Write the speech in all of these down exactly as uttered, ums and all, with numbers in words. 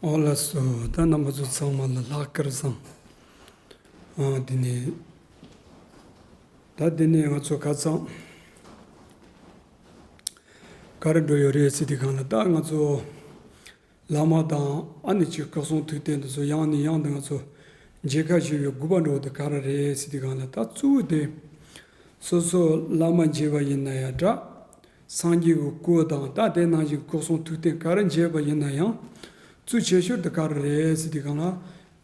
ཨོ་ལགས་སོ། ད་རྣམ་པ་ཚོ་ཚང་མ་ལ་ལྷག་དཀར་བཟང་། ཨ་དེ་ནས་ད་དེ་ནས་ང་ཚོ་ཁ་སང་ག་རེ་འགྲོ་ཡོད་རེད་ཟེར་དུས་སྒང་ལ། ད་ང་ཚོ་བླ་མ་དང་ཨ་ནི་ཅིག་སྐུ་གསུང་ཐུགས་རྟེན་དེ་ཚོ་ཡང་ནས་ཡང་དུ་ང་ཚོ་མཇལ་ཁ་ཞུ་བའི་དགོས་པ་འགྲོ་བ་དེ་ག་རེ་རེད་ཟེར་དུས་སྒང་ལ། ད་གཙོ་བོ་དེ་སོ་སོ་བླ་མ་མཇལ་བ་ཡིན་ན་ཡང་འདྲ། སངས་རྒྱས་ཀྱི་སྐུ་དང་ད་དེ་ནང་བཞིན་སྐུ་གསུང་ཐུགས་རྟེན་ག་རེ་མཇལ་བ་ཡིན་ན་ཡང་གཙོ་ཆེ་ཤོས་དེ་ག་རེ་རེད་ཟེར་དུས་སྒང་ལ།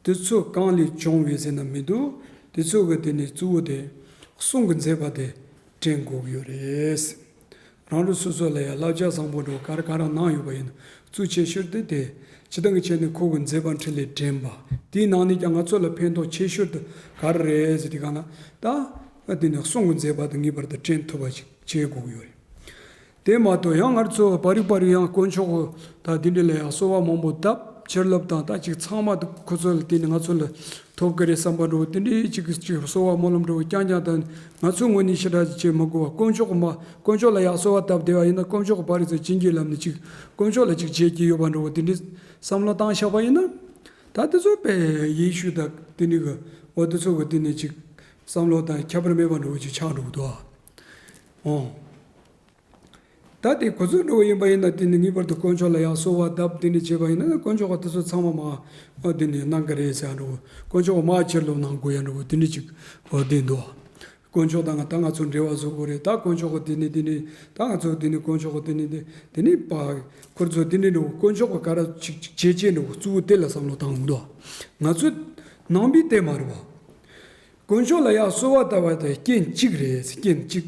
དེ་ཚོ་གང་ལས་བྱུང་བའི་ཟེར་ན་མི་འདུག་དེ་ཚོ་གི་དེ་ནས་གཙོ་བོ་དེ་གསུང་གི་མཛད་པ་དེ་དྲན་དགོས་ཀྱི་ཡོད་རེད། རང་རང་སོ་སོ་ལ་ཡང་བསླབ་བྱ་བཟང་པོ་འགྲོ་ག་རེ་ག་རེ་གནང་ཡོད་པ་ཡིན་ན། གཙོ་ཆེ་ཤོས་དེ་དེ་སྤྱིར་བཏང་གི་ཆ་ནས་ཁོ་གི་མཛད་པ་འཕྲིན་ལས་དྲན་པ། དེའི་ནང་ནས་ཀྱང་ང་ཚོ་ལ་ཕན་ཐོགས་ཆེ་ཤོས་དེ་ག་རེ་རེད་ཟེར་དུས་སྒང་ལ། ད་དེ་ནས་གསུང་གི་མཛད་པ་དེ་ངེས་པར་དུ་དྲན་ཐུབ་པ་ཞིག་བྱེད་དགོས་ཀྱི་ཡོད་རེད། དེ་མ་གཏོགས་ཡང་ང་ཚོ་བར་རིག་བར་རིག་ཡང་དཀོན་མཆོག་གི་ད་དེ་འདྲ་ལ་ཡང་གསོལ་བ་མང་པོ་བཏབ། ཕྱིར་ལབ་དང་ད་ཅིག་ཚང་མ་དེ་ཁོ་ཚོ་ལ་བརྟེན་ནས་ང་ཚོ་ལ་ཐོབ་ཀྱི་རེད་བསམ་པ་འགྲོ་བ་དེ་འདྲའི་ཅིག་ཅིག་གསོལ་བ་སྨོན་ལམ་འགྲོ་བ་རྐྱང་རྐྱང་དང་། ང་ཚོའི་ངོས་ནས་ཞེ་དྲག་ཅིག་བྱེད་མི་དགོས་པ། དཀོན་མཆོག་གི་མ་དཀོན་མཆོག་ལ་ཡང་གསོལ་བ་བཏབ་བསྡད་པ་ཡིན་ན། དཀོན་མཆོག་གི་བར་རིག་ཚོ་བྱིན་གྱིས་བརླབས་ནས་ཅིག་དཀོན་མཆོག་ལ་ཅིག་བྱེད་ཀྱི་ཡོད་པ་འགྲོ་བ་དེ་འདྲའི་བསམ་བློ་བཏང་བཞག་པ་ཡིན་ན། ད་དེ་ཚོ་དཔེ་ཡེ་ཤུ་དང་དེ་འདྲའི་གི་འོ་དེ་ཚོ་གི་དེ་ནས་ཅིག་བསམ་བློ་དང་ཁྱད་པར་མེད་པ་འགྲོ་བ་ཅིག་ཆགས་འགྲོ་གི་འདུག་ཨ། ཨོ། ད་དེ་ཁོ་ཚོས་འགྲོ་བ་ཡིན་པ་ཡིན་ན། དེ་ནི་ངེས་པར་དུ་དཀོན་མཆོག་ལ་ཡང་གསོལ་བ་བཏབ་དེ་འདྲ་བྱས་པ་ཡིན་ན། དཀོན་མཆོག་གིས་དེ་ཚོ་ཚང་མ་མ་ཨ་དེ་ནི་གནང་གི་རེད་ཟེར་ཡ་འགྲོ། དཀོན་མཆོག་གིས་མ་ཕྱིར་ལོག་གནང་དགོས་ཡ་འགྲོ། དེ་འདྲ་ཅིག་ཨོ་དེ་འདུག་དཀོན་མཆོག་དང་ང་ད་ང་ཚོ་འབྲེལ་བ་བཟོ་དགོས་རེད། ད་དཀོན་མཆོག་གིས་དེ་ནི་དེ་ནི་ད་ང་ཚོ་དེ་ནི་དཀོན་མཆོག་གིས་དེ་ནི་དེ་དེ་ནི་པ་ཁོ་ཚོ་དེ་འདྲ་འགྲོ། དཀོན་མཆོག་གིས་ག་རེ་ཅིག་ཅིག་བྱེད་ཅེས་འགྲོ། གཙོ་བོ་དེ་ལ་བསམ་བློ་བཏང་འདུག་ང་ཚོ་ནང་པའི་དེ་མ་རེད་བ། དཀོན་མཆོག་ལ་ཡང་གསོལ་བ་བཏབ་པ་དེ་རྐྱེན་གཅིག་རེད། རྐྱེན་གཅིག་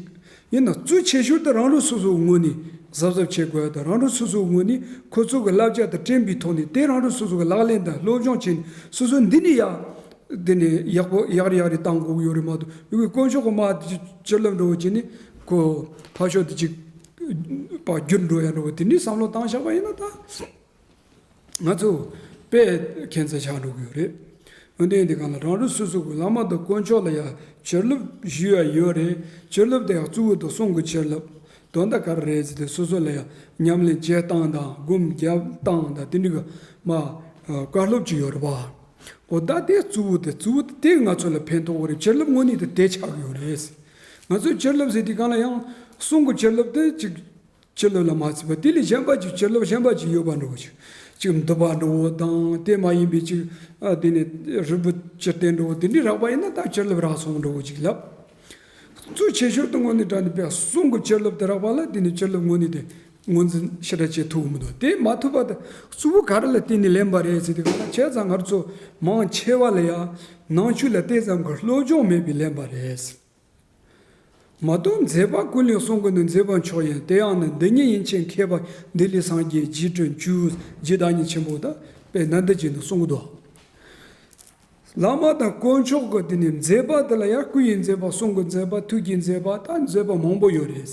ཡིན་ན་གཙོ་ཆེ་ཤོས་དེ་རང་རང་སོ་སོའི་ངོས་ནས་གཟབ་གཟབ་བྱེད་དགོས་ཡ་དང་། རང་རང་སོ་སོའི་ངོས་ནས་ཁོ་ཚོ་གི་བསླབ་བྱ་དེ་དྲན་པའི་ཐོག་ནས། དེ་རང་རང་སོ་སོ་གི་ལག་ལེན་དང་སློབ་སྦྱོང་བྱས་ནས། སོ་སོ་འདི་ནས་ཡ་དེ་ནས་ཡག་པོ་ཡག་རེ་ཡག་རེ་བཏང་དགོས་ཀྱི་ཡོད་རེད་མ་གཏོགས། ཡོད་གི་དཀོན་མཆོག་གི་མ་དེ་ཅིག་ཅི་ལབ་འགྲོ་བྱས་ནས་ཁོ་ཕར་ཕྱོགས་དེ་ཅིག་པ་བསྒྱུར་འགྲོ་ཡ་འགྲོ་བ་དེ་འདྲའི་བསམ་བློ་བཏང་བཞག་པ་ཡིན་ན་ད། ང་ཚོ་དཔེ་ཁྱད་མཚར་ཆགས་འགྲོ་གི་ཡོད་རེད། འོན་ཏེ་འདི་གང་ལ་རང་རང་སོ་སོ་གི་བླ་མ་དང་དཀོན་མཆོག་ལ་ཡང་བྱིན་རླབས་ཞུ་ཡ་ཡོད་རེད། བྱིན་རླབས་དེ་ཡང་གཙོ་བོ་དེ་གསུང་གི་བྱིན་རླབས། དོན་དག་ག་རེ་རེད་ཟེར་ཏེ་སོ་སོ་ལ་ཡང་ཉམས་ལེན་བྱེད་སྟངས་དང་སྒོམ་རྒྱབ་སྟངས་དང་དེ་འདྲ་གི་མ་བཀའ་སློབ་ཅིག་ཡོད་རེད་པ། འོ་ད་དེ་གཙོ་བོ་དེ་གཙོ་བོ་དེ་ང་ཚོ་ལ་ཕན་ཐོགས་ཀྱི་རེད། བྱིན་རླབས་དངོས་གནས་དེ་དེ་ཆགས་ཀྱི་ཡོད་རེད། ང་ཚོས་བྱིན་རླབས་ཟེར་དུས་གང་ལ་ཡང་གསུང་གི་བྱིན་རླབས་དེ་ཅིག་བྱིན་རླབས་ལ་མ་ཚད་པ་དེ་ལས་གཞན་པ་ཅིག་བྱིན་རླབས་གཞན་པ་ཅིག་ཡོད་པ་འགྲོ་བ་ཅིག་ཅིག་འདུན་པ་འགྲོ་བ་དང་། དེ་མ་ཡིན་པའི་ཅིག་ཨ་དེ་ནས་རིལ་བུ་ཅིག་བསྟན་འགྲོ་བ་དེ་འདྲ་རག་པ་ཡིན་ན། ད་བྱིན་རླབས་རག་སོང་འགྲོ་བ་ཅིག་ལབ། གཙོ་ཆེ་ཤོས་དེ་དངོས་གནས་དྲང་གནས་པའི་གསུང་གི་བྱིན་རླབས་དེ་རག་པ་ལ་དེ་ནས་བྱིན་རླབས་དངོས་གནས་དེ་ངོས་འཛིན་ཞེ་དྲག་བྱེད་ཐུབ་ཀྱི་མི་འདུག་དེ་མ་ཐུབ་པ་དེ་གཙོ་བོ་ག་རེ་ལ་བརྟེན་ནས་ལེན་པ་རེད་ཟེར་དུས་གང་ལ། བྱས་ཙང་ང་ཚོ་མང་ཆེ་བ་ལ་ཡང་ནང་ཆོས་ལ་དེ་ཙམ་གྱི་སློབ་སྦྱོང་མེད་པས་ལེན་པ་རེད། མ་གཏོགས་མཛད་པ་ཀུན་ལས་གསུང་གི་ནི། མཛད་པ་མཆོག་ཡིན་དེ་ཡང་ནི། འདི་ཉིད་ཡན་ཆད་མཁས་པ་འདི་ལས་སངས་རྒྱས། རྗེ་དྲུང་ཆོས་རྗེ་བདག་ཉིད་ཆེན་པོ་དང་། དཔལ་ནཱ་ལེནྡྲ་རྗེ་ནི་གསུང་གི་འདུག་བླ་མ་དང་དཀོན་མཆོག་གི་དེ་ནི་མཛད་པ་དེ་ལ་ཡང་སྐུ་ཡི་མཛད་པ། གསུང་གི་མཛད་པ། ཐུགས་ཀྱི་མཛད་པ། ད་མཛད་པ་མང་པོ་ཡོད་རེད།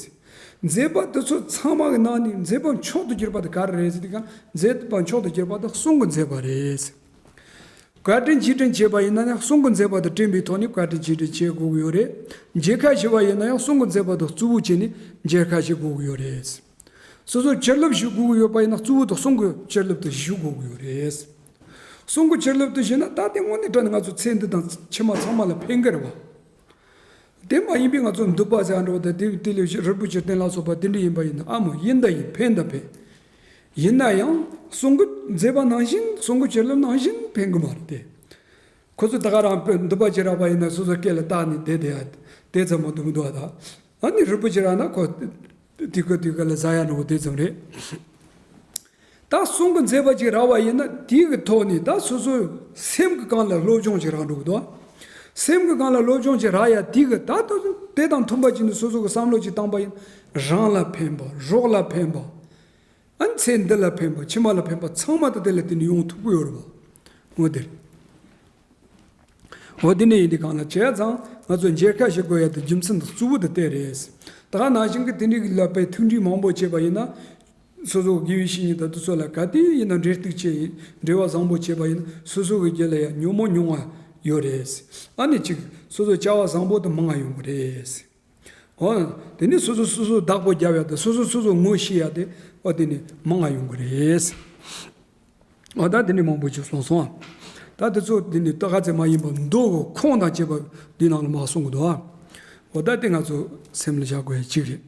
མཛད་པ་དེ་ཚོ་ཚང་མ་གི་ནང་ནས་མཛད་པ་མཆོག་ཏུ་གྱུར་པ་དེ་ག་རེ་རེད་ཟེར་དུས་གང་། མཛད་པ་མཆོག་ཏུ་གྱུར་པ་དེ་གསུང་གི་མཛད་པ་རེད། བཀའ་དྲིན་རྗེས་དྲན་བྱས་པ་ཡིན་ན་ཡང་གསུང་གི་མཛད་པ་དང་བསྟུན་པའི་ཐོག་ནས་བཀའ་དྲིན་རྗེས་དྲན་བྱེད་དགོས་ཀྱི་ཡོད་རེད། མཇལ་ཁ་ཞུ་བ་ཡིན་ན་ཡང་གསུང་གི་མཛད་པ་དང་གཙོ་བོ་བྱས་ནས་མཇལ་ཁ་ཞུ་དགོས་ཀྱི་ཡོད་རེད། སོ་སོར་བྱིན་རླབས་ཞུ་དགོས་ཀྱི་ཡོད་པ་ཡིན་ན་གཙོ་བོ་དེ་གསུང་གི་བྱིན་རླབས་དེ་ཞུ་དགོས་ཀྱི་ཡོད་རེད། གསུང་གི་བྱིན་རླབས་དེ་ཞུས་ན་ད་དེ་དངོས་གནས་དྲང་གནས་ང་ཚོ་ཚེ་འདི་དང་ཕྱི་མ་ཚང་མ་ལ་ཕན་གི་རེད་བ། དེ་མ་ཡིན་པའི་ང་ཚོ་འདུན་པ་ཟེར་འགྲོ་བ་དང་། དེ་དེ་ལས་རིལ་བུ་ཅིག་བསྟན་ལ་སོགས་པ་དེ་འདྲ་ཡིན་པ་ཡིན་ན། ཨ་མོ་ཡིན་ད་ཡིན། ཕན་ད་ཕན། ཡིན་ན་ཡང་གསུང་གི་མཛད་པ་ནང་བཞིན། གསུང་གི་བྱིན་རླབས་ནང་བཞིན་ཕན་གི་མ་རེད་དེ། ཁོ་ཚོ་ད་ག་རང་དཔེ་འདུན་པ་ཅིག་རག་པ་ཡིན་ན་སོ་སོ་སྐེ་ལ་བཏགས་ནས་བསྡད་བསྡད་ཡ་དེ་ཙམ་མ་གཏོགས་མི་འདུག་བ་ད། ཨ་ནི་རིལ་བུ་ཅིག་རག་ན་ཁོ་དེ་ཁོ་དེ་ཁོ་ལ་ཟ་ཡ་འགྲོ་གི་དེ་ཙམ་རེད། ད་གསུང་གི་མཛད་པ་ཅིག་རག་པ་ཡིན་ན་དེ་གི་ཐོག་ནས་ད་སོ་སོའི་སེམས་ཀྱི་སྒང་ལ་སློབ་སྦྱོང་ཅིག་རག་འགྲོ་གི་འདུག་སེམས་ཀྱི་སྒང་ལ་སློབ་སྦྱོང་ཅིག་རག་ཡ་དེ་གི་ད་དེ་དང་མཐུན་པ་ཅིག་ནས་སོ་སོ་གི་བསམ་བློ་ཅིག་བཏང་པ་ཡིན། རང་ལ་ཕན་པ། རོགས་ལ་ཕན་པ། ཨ་ནི་ཚེ་འདི་ལ་ཕན་པ། ཕྱི་མ་ལ་ཕན་པ་ཚང་མ་ད་དེ་ལ་བརྟེན་ནས་ཡོང་ཐུབ་ཀྱི་ཡོད་རེད་པ། འོ་དེ་རེད། འོ་དེ་ནས་ཡིན་དུས་གང་ལ་བྱས་ཙང་ང་ཚོ་མཇལ་ཁ་ཞུ་དགོས་ཡ་དེ་རྒྱུ་མཚན་དང་གཙོ་བོ་དེ་དེ་རེད། ད་ག་ནང་བཞིན་གྱི་དེ་འདྲའི་གི་ལ་དཔེ་ཐུགས་འདྲིས་མང་པོ་བྱས་པ་ཡིན་ན། སོ་སོ་དགེ་བའི་བཤེས་གཉེན་དང་དེ་ཚོ་ལ་ག་དུས་ཡིན་ན་འབྲེལ་གཏུག་བྱས་ཡིན། འབྲེལ་བ་བཟང་པོ་བྱས་པ་ཡིན་ན་སོ་སོ་གི་རྒྱུད་ལ་ཡང་ཉོན་མོངས་ཉུང་བ་ཡོད་རེད། ཨ་ནི་ཅིག་སོ་སོ་བྱ་བ་བཟང་པོ་དེ་མང་བ་ཡོང་གི་རེད། འོ། དེ་ནི་སོ་སོ་སོ་སོ་བདག་པོ་རྒྱབ་ཡ་དེ། སོ་སོ་སོ་སོ་ངོ་ཤེས་ཡ་དེ། འོ་དེ་ནི་མང་བ་ཡོང་གི་རེད། འོ་ད་དེ་འདྲ་མང་པོ་ཅིག་གསུངས་སོང་ཨ། ད་དེ་ཚོ་དེ་འདྲ་ཏོག་ཙམ་མ་ཡིན་པ་མདོ་གི་ཁུངས་དང་བཅས་པ་འདི་ནང་ལ་མར་གསུང་གི་འདུག་ཨ། འོ་ད་དེ་ང་ཚོ་སེམས་ལ་བཞག་དགོས་ཡ་གཅིག་རེད།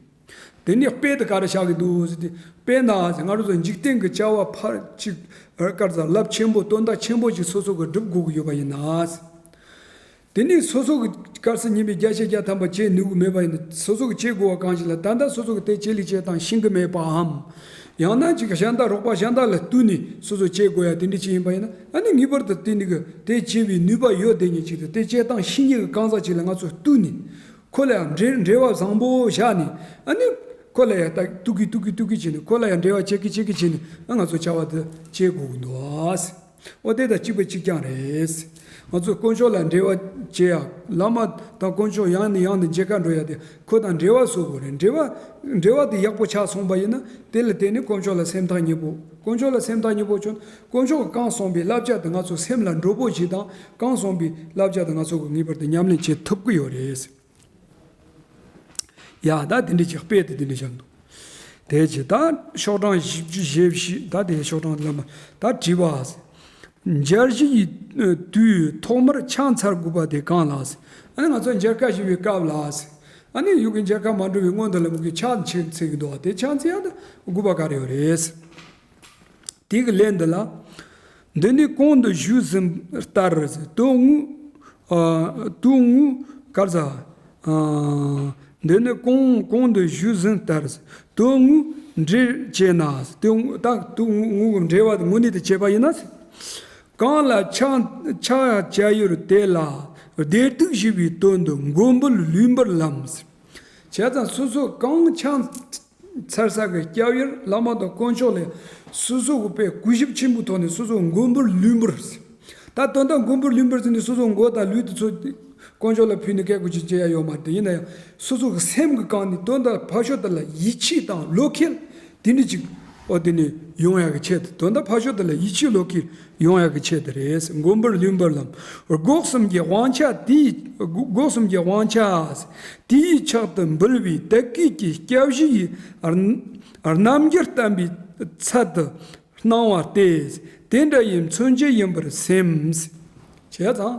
དེ་ནས་དཔེ་དེ་ག་རེ་བཞག་གི་འདུག་ཟེར་ཏེ། དཔེར་ན་ང་རང་ཚོ་འཇིག་རྟེན་གྱི་བྱ་བ་ཕར་ཅིག་ག་རེ་ཟ་རླབས་ཆེན་པོ་དོན་དག་ཆེན་པོ་ཅིག་སོ་སོ་གིས་སྒྲུབ་དགོས་ཀྱི་ཡོད་པ་ཡིན་ན། དེ་ནས་སོ་སོ་གི་སྐབས་སུ་ཉིན་མའི་བརྒྱ་ཆ་བརྒྱ་ཐམ་པ་བྱེད་ནུས་ཀྱི་མེད་པ་ཡིན་ན། སོ་སོ་གིས་བྱེད་དགོས་པ་གང་ཞིག་ལ་ད་ལྟ་སོ་སོ་གིས་དེ་ཅི་ལས་བྱེད་སྟངས་ཤེས་ཀྱི་མེད་པའམ། ཡང་ན་ཅིག་གཞན་དག་རོགས་པ་གཞན་དག་ལ་བསྟུན་ནས་སོ་སོ་བྱེད་དགོས་ཡ་དེ་འདྲ་ཅིག་ཡིན་པ་ཡིན་ན། ཨ་ནི་ངེས་པར་དུ་དེ་འདྲ་གི་དེ་བྱེད་པའི་ནུས་པ་ཡོད་བསྡད་མཁན་ཅིག་དང་། དེ་བྱེད་སྟངས་ཤེས་མཁན་གྱི་གང་ཟག་ཅིག་ལ་ང་ཚོས་བསྟུན་ནས། ཁོ་ལ་ཡང་འབྲེལ་འབྲེལ་བ་བཟང་པོ་བཞག་ནས། ཨ་ནི་ཁོ་ལ་ཡང་ད་གཏུག་གི་གཏུག་གི་གཏུག་གི་བྱས་ནས། ཁོ་ལ་ཡང་འབྲེལ་བ་བྱེད་ཀྱི་བྱེད་ཀྱི་བྱས་ནས། ཨ་ང་ཚོ་བྱ་བ་འདི་བྱེད་དགོས་ཀྱི་འདུག་ཨ། འོ་དེ་དང་གཅིག་པ་གཅིག་རྐྱང་རེད། ང་ཚོ་དཀོན་མཆོག་ལ་འབྲེལ་བ་བྱེད་ཡ། བླ་མ་དང་དཀོན་མཆོག་ཡང་ནས་ཡང་དུ་མཇལ་ཁ་འགྲོ་ཡ་དེ་ཁོ་དང་འབྲེལ་བ་བཟོ་དགོས་རེད། འབྲེལ་བ་འབྲེལ་བ་དེ་ཡག་པོ་ཆགས་སོང་པ་ཡིན་ན། དེ་ལ་བརྟེན་ནས་དཀོན་མཆོག་ལ་སེམས་ཐག་ཉེ་པོ། དཀོན་མཆོག་ལ་སེམས་ཐག་ཉེ་པོ་བྱུང་ན། དཀོན་མཆོག་གིས་གང་གསུངས་པའི་བསླབ་བྱ་དེ་ང་ཚོ་སེམས་ལ་འགྲོ་པོ་ཞིག་དང་། གང་གསུངས་པའི་བསླབ་བྱ་དེ་ང་ཚོ་གིས་ངེས་པར་དུ་ཉམས་ལེན་བྱེད་ཐུབ་ཀྱི་ཡོད་རེད། ཡ་ད་དེ་འདྲ་ཅིག་དཔེ་དེ་དེ་འདྲ་བཞག་འདུག་དེ་རྗེས་ད་ཤོག་གྲངས་བཞི་བཅུ་ཞེ་བཞི། ད་དེ་ཤོག་གྲངས་ལ་མ་ད་དྲི་བ། འཇའ་བཞི་ཡི་དུས་ཐོག་མར་ཕྱག་འཚལ་དགོས་པ་དེ་གང་ལགས། ཨ་ནི་ང་ཚོ་མཇལ་ཁ་ཞུ་བའི་སྐབས་ལ། ཨ་ནི་ཡུལ་གྱི་མཇལ་ཁ་མ་འགྲོ་བའི་སྔོན་དུ་ལ་མོ་གིས་ཕྱག་འཚལ་གྱི་འདུག་དེ་ཕྱག་འཚལ་ཡ་ད་དགོས་པ་ག་རེ་ཡོད་རེད། དེ་གི་ལན་འདི་ལ། འདི་ནི་གོང་དུ་ཞུས་ཟིན་ལྟར་དོན་དངོས། ཨ། དོན་དངོས་ག་རེ་ཟ། ཨ། འདི་ནི་གོང་གོང་དུ་ཞུས་ཟིན་ལྟར་དོན་དངོས་འགྲེལ་བྱས་ན། དོན་དངོས་ད་དོན་དངོས་ཀྱི་འགྲེལ་བ་དངོས་གནས་དེ་བྱས་པ་ཡིན་ན། གང་ལ་ཕྱག་ཕྱག་བྱ་ཡུལ་དེ་ལ་བདེ་སྡུག་ཞི་བའི་དོན་དུ་མགོན་པོ་ལུས་འབུལ་ལམ། བྱས་ཙང་སོ་སོ་གང་ཕྱག་འཚལ་ས་གི་སྐྱབས་ཡུལ་བླ་མ་དང་དཀོན་མཆོག་ལ་སོ་སོ་གི་དཔེ་གུས་ཞབས་ཆེན་པོའི་ཐོག་ནས་སོ་སོ་མགོན་པོར་ལུས་འབུལ། ད་དོན་དག་མགོན་པོར་ལུས་འབུལ་ཟེར་ནས་སོ་སོ་མགོ་དང་ལུས་དེ་ཚོ་དཀོན་མཆོག་ལ་ཕུལ་ནས་སྐད་གོ་ཅིག་བྱེད་ཡ་ཡོད་མ་རེད། ཡིན་ན་ཡང་སོ་སོ་གི་སེམས་ཀྱི་སྒང་ནས་དོན་དག་ཕར་ཕྱོགས་དེ་ལ་ཡིད་ཆེས་དང་བློ་ཁེལ་དེ་འདྲ་ཅིག་འོ་དེ་ནས་ཡོང་ཡག་གི་ཆེད་དུ། དོན་དག་ཕར་ཕྱོགས་དེ་ལ་ཡིད་ཆེས་བློ་ཁེལ་ཡོང་ཡག་གི་ཆེད་དུ་རེད། མགོན་པོར་ལུས་འབུལ་ལམ། སྒོ་གསུམ་གྱི་དབང་ཆ་དེའི། སྒོ་གསུམ་གྱི་དབང་ཆ་དེའི་ཕྱག་ཏུ་འབུལ་བའི་དད་གུས་ཀྱི་སྐྱབས་གཞི་ཡི་རྣམ་འགྱུར་བསྟན་པའི་ཚད་དུ་སྣང་བ་སྟེ། དེ་འདྲ་ཡི་མཚོན་བྱེད་ཡིན་པར་སེམས། བྱས་ཙང་།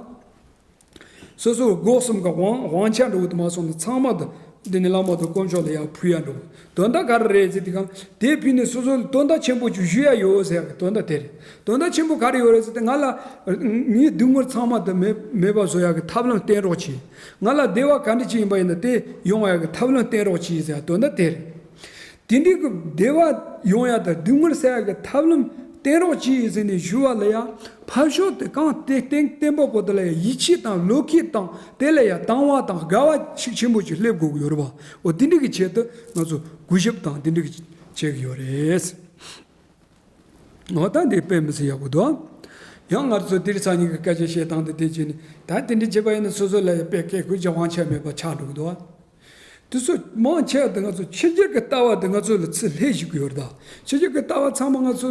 སོ་སོའི་སྒོ་གསུམ་གྱི་དབང་དབང་ཆ་འགྲོ་གི་དུ་མ་སོང་ནས་ཚང་མ་དུ་འདི་ནི་བླ་མ་དང་དཀོན་མཆོག་ལ་ཡར་ཕུལ་ཡ་འགྲོ་གི། དོན་དག་ག་རེ་རེད་ཟེར་དུས་སྒང་དེ་ཕུལ་ནས་སོ་སོ་ལ་དོན་དག་ཆེན་པོ་ཅིག་ཞུ་ཡ་ཡོད་ཟེར་ཡ་གི་དོན་དག་དེ་རེད། དོན་དག་ཆེན་པོ་ག་རེ་ཡོད་རེད་ཟེར་ཏེ། ང་ལ་ངའི་སྡུག་བསྔལ་ཚང་མ་དུ་མེད་མེད་པ་བཟོ་ཡ་གི་ཐབས་ལམ་བསྟན་རོགས་གྱིས། ང་ལ་བདེ་བ་ག་འདྲ་ཅིག་ཡིན་པ་ཡིན་ན་དེ་ཡོང་བ་ཡ་གི་ཐབས་ལམ་བསྟན་རོགས་གྱིས་ཟེར་ཡ་དོན་དག་དེ་རེད། དེ་འདྲའི་གི་བདེ་བ་ཡོང་ཡ་དང་སྡུག་བསྔལ་སེལ་ཡ་གི་ཐབས་ལམ་བསྟན་རོགས་གྱིས་ཟེར་ནས་ཞུ་བ་ལ་ཡང་ཕར་ཕྱོགས་དེ་གང་དེ་བསྟན་བསྟན་པ་པོ་དེ་ལ་ཡང་ཡིད་ཆེས་དང་བློ་ཁེལ་དང་། དེ་ལ་ཡང་དང་བ་དང་དགའ་བ་ཤུགས་ཆེན་པོ་ཅིག་སླེབས་དགོས་ཀྱི་ཡོད་རེད་པ། འོ་དེ་འདྲའི་གི་ཆེད་དུ་ང་ཚོ་གུས་ཞབས་དང་དེ་འདྲའི་གི་བྱེད་ཀྱི་ཡོད་རེད། འོ་ད་འདི་དཔེ་མི་སྲིད་ཡག་པོ་འདུག། ཡང་ང་ཚོ་དེ་རིང་སང་ཉིན་གྱི་སྐད་ཆ་བཤད་སྟངས་དེ་དེ་བྱས་ནས། ད་དེ་འདྲ་བྱས་པ་ཡིན་ན་སོ་སོ་ལ་ཡང་དཔེ་སྐད་གུས་ཀྱི་དབང་ཆ་མེད་པ་ཆགས་འགྲོ་གི་འདུག། དེ་ཚོ་མང་ཆེ་བ་དེ་ང་ཚོ་ཕྱི་རྒྱལ་གྱི་ལྟ་བ་དེ་ང་ཚོ་ལ་ཚུར་སླེབས་བཞུགས་ཀྱི་ཡོད་རེད་ད། ཕྱི་རྒྱལ་གྱི་ལྟ་བ་ཚང་མ་ང་ཚོ་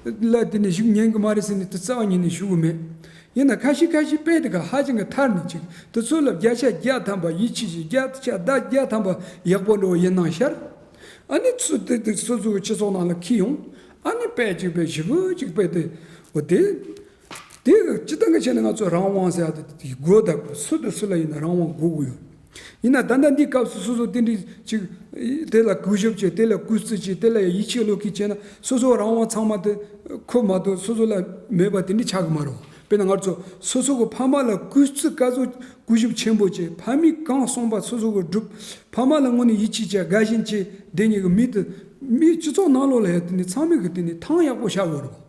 ལ་དེ་ནས་བཞུགས་ཉན་གྱི་མ་རེད་ཟེར་ནས་དེ་རྩ་བ་ཉིད་ནས་ཞུ་གི་མེད། ཡིན་ན་ཁ་ཤས་ཁ་ཤས་དཔེ་དེ་ག་ཧ་ཅང་གི་མཐར་ནས་ཅིག་དེ་ཚོ་ལ་བརྒྱ་ཆ་བརྒྱ་ཐམ་པ་ཡིད་ཆེས་ཀྱིས། བརྒྱ་ཆ་བརྒྱ་ཐམ་པ་ཡག་པོ་འགྲོ་བ་ཡིན་ན་ཤར། ཨ་ནི་ཚུར་དེ་དེ་སོ་སོའི་སྤྱི་ཚོགས་ནང་ལ་འཁྱེར་ཡོང་། ཨ་ནི་དཔེ་ཅིག་དཔེ་ཞེ་པོ་ཅིག་དཔེ་དེ། འོ་དེ། དེ་སྤྱིར་བཏང་གི་ཆ་ནས་ང་ཚོ་རང་དབང་ཟེར་ཡ་དེ་དེ་དགོས་དང་དགོས། སུ་དང་སུ་ལ་ཡིན་ན་རང་དབང་དགོས་ཀྱི་ཡོད། ཡིན་ན་ད་ལྟ་འདིའི་སྐབས་སུ་སོ་སོ་དེ་འདྲ་ཅིག་དེ་ལ་གུས་ཞབས་བྱེད། དེ་ལ་གུས་བརྩི་བྱེད། དེ་ལ་ཡིད་ཆེས་བློ་ཁེལ་བྱས་ན་སོ་སོའི་རང་དབང་ཚང་མ་དེ་ཁོ་མ་གཏོགས་སོ་སོ་ལ་མེད་པ་དེ་འདྲ་ཆགས་ཀྱི་མ་རེད། དཔེར་ན་ང་ཚོ་སོ་སོ་གི་ཕ་མ་ལ་གུས་བརྩི་ག་ཚོད་གུས་ཞབས་ཆེན་པོ་བྱེད། ཕ་མས་གང་གསུངས་པ་སོ་སོ་གིས་སྒྲུབ། ཕ་མ་ལ་དངོས་གནས་ཡིད་ཆེས་བྱས། དགའ་ཞེན་བྱས། དེ་གཉིས་ཀྱི་མི་དེ་མིའི་སྤྱི་ཚོགས་ནང་ལོགས་ལ་ཡང་དེ་ནི་ཚང་མས་གི་དེ་ནི་ཐང་ཡག་པོ་བཞག་དགོས་རེད།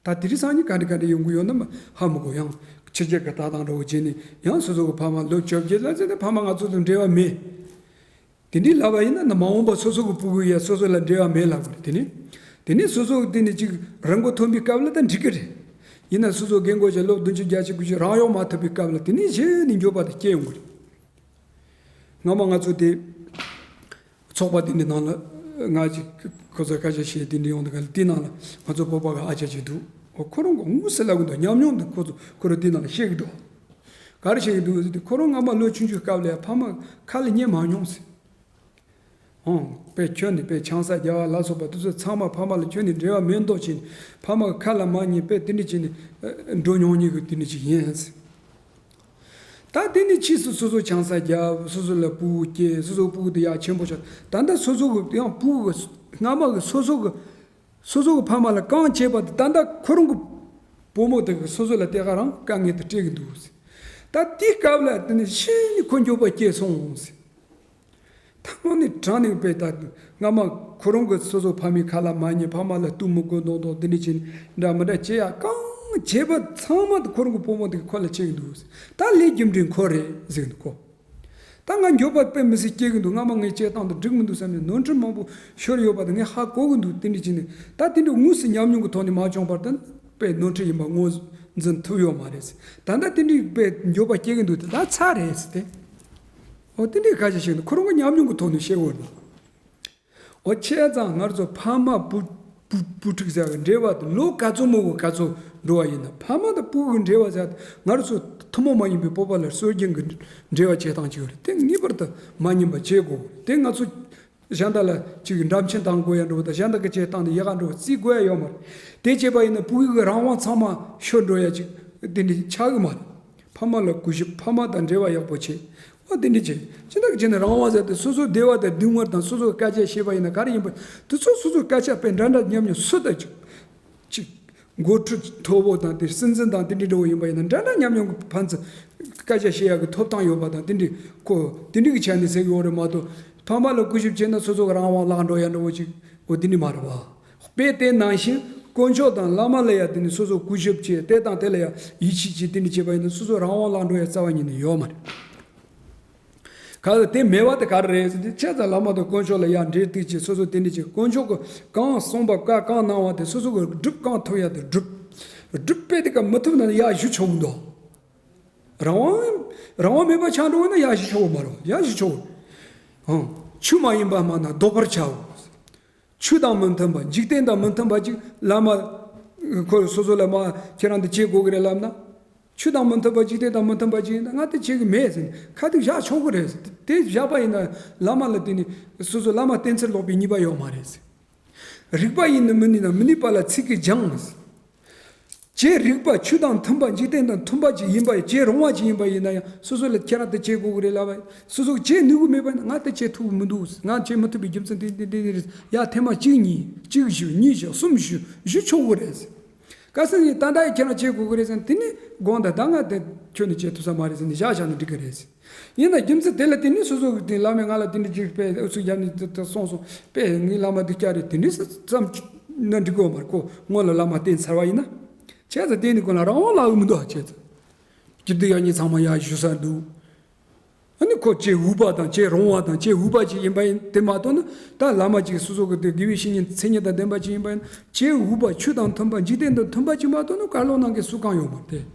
ད་དེ་རིང་སང་ཉིན་ག་འདྲ་ག་འདྲ་ཡོང་གི་ཡོད་ན་མ་ཧ་མི་གོ། ཡང་ཕྱི་རྒྱལ་གྱི་ལྟ་སྟངས་འདྲ་བོ་བྱས་ནས། ཡང་སོ་སོ་གི་ཕ་མ་ལོ་བཅོ་བརྒྱད་ལ་ཟེར་ཏེ་ཕ་མ་ང་ཚོ་དང་འབྲེལ་བ་མེད། དེ་འདྲའི་ལབ་པ་ཡིན་ན་ནི་མ་འོངས་པ་སོ་སོ་གི་སྤུ་གུ་ཡ་སོ་སོ་ལ་འབྲེལ་བ་མེད་ལབ་དགོས་རེད། དེ་ནི་དེ་ནི་སོ་སོ་གི་དེ་ནི་ཅིག་རང་མགོ་ཐོན་པའི་སྐབས་ལ་ད་འགྲིག་གི་རེད། ཡིན་ན་སོ་སོ་རྒན་གོག་ཅིག་ལོ་བདུན་ཅུ་བརྒྱད་ཅུ་དགུ་བཅུ་རང་ཡོང་མ་ཐུབ་པའི་སྐབས་ལ་དེ་ནི་གཞི་ནས་འགྱོད་པ་དེ་སྐྱེ་ཡོང་གི་རེད། སྔ་མ་ང་ཚོ་དེ་ཚོགས་པ་དེ་འདྲའི་ནང་ལ་ང་ཅིག་ཁོ་ཚོ་སྐད་ཆ་བཤད་དེ་འདྲ་ཡོང་དུས་ག་ལ། དེའི་ནང་ལ་ང་ཚོ་བོད་པ་གི་ཨ་ཅག་ཅིག་འདུག། འོ་ཁོ་རང་གི་དངོས་སུ་ལབ་གི་འདུག། ཉམས་མྱོང་འདི་ཁོ་ཚོ་ཁོ་རང་དེའི་ནང་ལ་བཤད་གི་འདུག། ག་རེ་བཤད་གི་འདུག་ཟེར་དུས། ཁོ་རང་སྔ་མ་ལོ་ཆུང་ཆུང་སྐབས་ལ་ཡང་ཕ་མ་ཁ་ལ་ཉན་མ་མྱོང་ཟེར། ཨང་། པས་ཁྱོད་ནི་པས་ཆང་ས་རྒྱ་བ་ལ་སོགས་པ་དེ་ཚོ་ཚང་མ་ཕ་མ་ལ་ཁྱོད་ནི་འབྲེལ་བ་མེད་མདོག་བྱས་ནས་ཕ་མ་གི་ཁ་ལ་མ་ཉན་པས་དེ་འདྲ་བྱས་ནས་འགྲོ་མྱོང་མཁན་གྱི་དེ་འདྲ་ཅིག་ཡིན། ད་དེ་ནས་ཕྱིས་སུ་སོ་སོ་ཆང་ས་རྒྱབ། སོ་སོ་ལ་སྤུ་གུ་སྐྱེས། སོ་སོ་སྤུ་གུ་དེ་ཡག་ཆེན་པོ་ཆགས། ད་ལྟ་སོ་སོ་གི་ཡང་སྤུ་གུ་གི་སྔ་མ་གི་སོ་སོ་གི་སོ་སོ་གི་ཕ་མ་ལ་གང་བྱས་པ་དེ་ད་ལྟ་ཁོ་རང་གི་བུ་མོ་དེ་གི་སོ་སོ་ལ་དེ་ག་རང་དཀའ་ངལ་དེ་སྤྲད་གི་འདུག་ཟེར། ད་དེའི་སྐབས་ལ་དེ་ནས་གཞི་ནས་ཁོ་འགྱོད་པ་སྐྱེས་སོང་ཟེར། ད་དངོས་གནས་དྲང་གནས་པའི་ད་སྔ་མ་ཁོ་རང་གི་སོ་སོ་ཕ་མའི་ཁ་ལ་མ་ཉན། ཕ་མ་ལ་གཏུག་མི་དགོས་མདོག་མདོག་འདི་འདྲ་བྱས་ནས་འདྲ་མི་འདྲ་བྱེད་ཡ་གང་བྱས་པ་ཚང་མ་དེ་ཁོ་རང་གི་བུ་མོ་དེ་གི་ཁ་ལ་ཆགས་གི་འདུག་ཟེར། ད་ལས་རྒྱུ་འབྲས་ཁོ་རེད་ཟེར་གི་འདུག་གོ། ད་ང་འགྱོད་པ་དཔེ་མི་སྲིད་སྐྱེ་གི་འདུག། སྔ་མ་ངས་བྱས་སྟངས་དེ་འགྲིག་མི་འདུག་བསམ་ནས་ནོར་འཁྲུལ་མང་པོ་ཤོར་ཡོད་པ་དེ་ངས་ཧ་གོ་གི་འདུག། དེ་འདྲ་བྱས་ནས་ད་དེ་འདྲ་དངོས་སུ་ཉམས་མྱོང་གི་ཐོག་ནས་མ་བྱུང་བར་དུ་དཔེ་ནོར་འཁྲུལ་ཡིན་པ་ངོས་འཛིན་ཐུབ་ཡོད་མ་རེད་ཟེར། ད་ལྟ་དེ་འདྲའི་དཔེ་འགྱོད་པ་སྐྱེ་གི་འདུག། དེ་ད་ཚར་རེད་ཟེར་ཏེ། འོ་དེ་འདྲའི་སྐད་ཆ་བཤད་འདུག། ཁོ་རང་གི་ཉམས་མྱོང་གི་ཐོག་ནས་བཤད་འོ་ན། འོ་བྱས་ཙང་ང་རང་ཚོ་ཕ་མ་བུ་བུ་བུ་ཕྲུག་ཟེར་བའི་འབྲེལ་བ་དེ་ལོ་ག་ཚོད་མང་པོ་ག་ཚོད་འགྲོ་བ་ཡིན་ན། ཕ་མ་དང་བུ་གི་འབྲེལ་བ་ཟེར་ང་རང་ཚོ་ཐུན་མོང་མ་ཡིན་པའི་སྤོབས་པ་ལ་སྲོལ་རྒྱུན་གྱི་འབྲེལ་བ་བྱེད་སྟངས་ཅིག་ཡོད་རེད། དེ་ངེས་པར་དུ་མ་ཉམས་པ་བྱེད་དགོས། དེ་ང་ཚོ་གཞན་དག་ལ་ཅིག་འགྲམ་ཆེན་བཏང་དགོས་ཡ་འགྲོ་བ་དང་། གཞན་དག་གི་བྱེད་སྟངས་དེ་ཡག་ག་འགྲོ་བ་བརྩི་དགོས་ཡ་ཡོད་མ་རེད། དེ་བྱས་པ་ཡིན་ན་བུ་གི་རང་དབང་ཚང་མ་ཤོར་འགྲོ་ཡ་ཅིག་དེ་འདྲ་ཆགས་གི་མ་རེད། ཕ་མ་ལ་གུས་ཞབས། ཕ་མ་དང་འབྲེལ་བ་ཡག་པོ་བྱེད། འོ་དེ་འདྲ་བྱེད། ཅི་འདྲ་བྱས་ནས་རང་དབང་ཟེར་དེ་སོ་སོ་བདེ་བ་དང་སྡུག་བསྔལ་དང་སོ་སོ་སྐད་ཆ་བཤད་པ་ཡིན་ན་ག་རེ་ཡིན་པ་དེ་ཚོ་སོ་སོ་སྐད་ཆ་དཔེ་འདྲ་འདྲ་མཉམ་མཉམ་སུ་དང་ཅིག་ཅིག་འགོ་ཁྲིད་མཐོ་པོ་དང་དེ་སྲིད་འཛིན་དང་དེ་འདྲ་འདྲ་བོ་ཡིན་པ་ཡིན་ན་འདྲ་འདྲ་མཉམ་མཉམ་གྱི་ཕན་ཚུན་སྐད་ཆ་བཤད་ཡག་གི་ཐོབ་ཐང་ཡོད་པ་དང་། དེ་འདྲ་ཁོ་དེ་འདྲ་གི་ཆ་ནས་ཟེར་གི་ཡོད་རེད་མ་གཏོགས། ཕ་མ་ལ་གུས་ཞབས་བྱས་ན་སོ་སོ་གི་རང་དབང་བརླག་འགྲོ་ཡ་འདྲ་བོ་ཅིག་འོ་དེ་འདྲ་མ་རེད་བ། དཔེ་དེ་ནང་བཞིན་དཀོན་མཆོག་དང་བླ་མ་ལ་ཡ་དེ་ནི་སོ་སོ་གུས་ཞབས་བྱས། དེ་དང་དེ་ལ་ཡ་ཡིད་ཆེས་བྱས། དེ་འདྲ་བྱས་པ་ཡིན་ན་སོ་སོ་རང་དབང་བརླག་འགྲོ་ཡ་རྩ་བ་ཉིད་ནས་ཡོད་མ་རེད། ག་ལ་དེ་མེད་པ་དེ་ག་རེ་རེད་ཟེར་དུས། བྱས་ཙང་བླ་མ་དང་དཀོན་མཆོག་ལ་ཡ་འབྲེལ་གཏུག་བྱས། སོ་སོ་དེ་འདྲ་བྱས། དཀོན་མཆོག་གི་གང་གསུངས་པ་བཀའ་གང་གནང་བ་དེ་སོ་སོ་གི་སྒྲུབ། གང་ཐུབ་ཡ་དེ་སྒྲུབ། སྒྲུབ་པས་དེ་ག་མི་ཐུབ་ན་ཡ་ཞུ་ཆོག་གི་འདུག། རང་དབང་རང་དབང་མེད་པ་ཆགས་འགྲོ་བ་ན་ཡ་ཞུ་ཆོག་གི་མ་རེད། ཡ་ཞུ་ཆོག་གི། ཨང་། ཆོས་མ་ཡིན་པ་སྨྲ་ན་བཟློག་པར་བྱའོ། ཆོས་དང་མི་མཐུན་པ། འཇིག་རྟེན་དང་མི་མཐུན་པ་ཅིག་བླ་མ་ཁོ་སོ་སོ་ལ་མ་ཁྱེད་རང་འདི་བྱེད་དགོས་ཀྱི་རེད་ལབ་ན། ཆོས་དང་མི་མཐུན་པ། འཇིག་རྟེན་དང་མི་མཐུན་པ་ཅིག་ཡིན་ན་ང་དེ་བྱེད་ཀྱི་མེད་ཟེར་ནས་ཁ་ཐུག་བཞག་ཆོག་གི་རེད་ཟེར། དེ་བཞག་པ་ཡིན་ན་བླ་མ་ལ་དེ་ནི་སོ་སོ་བླ་མ་བསྟེན་ཚུལ་ལོག་པའི་ཉེས་པ་ཡོད་མ་རེད་ཟེར། རིགས་པ་ཡིན་ནི་མིན་ནི་དང་མི་ནུས་པ་ལ་ཚིག་གིས་སྦྱང་ཟེར། བྱས་རིགས་པ་ཆོས་དང་མཐུན་པ། འཇིག་རྟེན་དང་མཐུན་པ་ཅིག་ཡིན་པ་ཡིན། བྱས་རུང་བ་ཅིག་ཡིན་པ་ཡིན་ན་ཡང་སོ་སོ་ལ་ཁྱེད་རང་དེ་བྱེད་དགོས་ཀྱི་རེད་ལབ་པ་ཡིན། སོ་སོ་བྱེད་ནུས་ཀྱི་མེད་པ་ཡིན་ན་ང་དེ་བྱེད་ཐུབ་ཀྱི་མི་འདུག། ང་བྱེད་མི་ཐུབ་པའི་རྒྱུ་མཚན་དེ་དེ་དེ་དེ་རེད། ཡ་ཐེངས་མ་གཅིག་གཉིས། གཅིག་ཞུ། གཉིས་ཞུ། གསུམ་ཞུ། ཞུ་ཆོག་གི་རེད། གལ་སྲིད་ནི་ད་ལྟ་ཡི་ཁྱེད་རང་བྱེད་དགོས་ཀྱི་རེད་ཟེར་ན་དེ་ནི་དགོངས་དག། ད་ང་དེ་ཁྱོད་ནི་བྱེད་ཐུབ་ས་མ་རེད་ཟེར་ནས་བཞག་བཞག་ན་འགྲིག་གི་རེད་ཟེར། ཡིན་ན་རྒྱུ་མཚན་དེ་ལ་བརྟེན་ནས་སོ་སོ་གི་དེ་བླ་མས་ང་ལ་དེ་འདྲ་ཅིག་དཔེ་ཨུ་ཚུགས་རྒྱབ་ནས་དེ་ལྟར་གསུངས་སོང་། དཔེ་ངའི་བླ་མ་འདི་སྐྱ་རེད། དེ་འདྲ་ཙམ་ན་འགྲིག་གི་ཡོད་མ་རེད། ཁོ་སྔོན་ལ་བླ་མ་བསྟེན་ཚར་བ་ཡིན་ན། བྱས་ཙང་བསྟེན་ནས་ཁོ་ལ་རང་དབང་བརླག་གི་མི་འདུག། བྱས་ཙང་སྐྱིད་སྡུག་ཡག་ཉེས་ཚང་མ་ཡར་ཞུ་ས་འདུག། ཨ་ནི་ཁོ་བྱས་འུག་པ་དང་བྱས་རུང་བ་དང་བྱས་འུག་པ་ཅིག་ཡིན་པ་ཡིན། དེ་མ་གཏོགས་ན་ད་བླ་མ་ཅིག་སོ་སོ་གི་དེ་དགེ་བའི་བཤེས་གཉེན་མཚན་ཉིད་དང་ལྡན་པ་ཅིག་ཡིན་པ་ཡིན་ན། བྱས་འུག་པ་ཆོས་དང་མཐུན་པ། འཇིག་རྟེན་དང་མཐུན་པ་ཅིག་མ་གཏོགས་ན་བཀའ་སློབ་གནང་མཁན་སུ་གང་ཡོད་མ་རེད།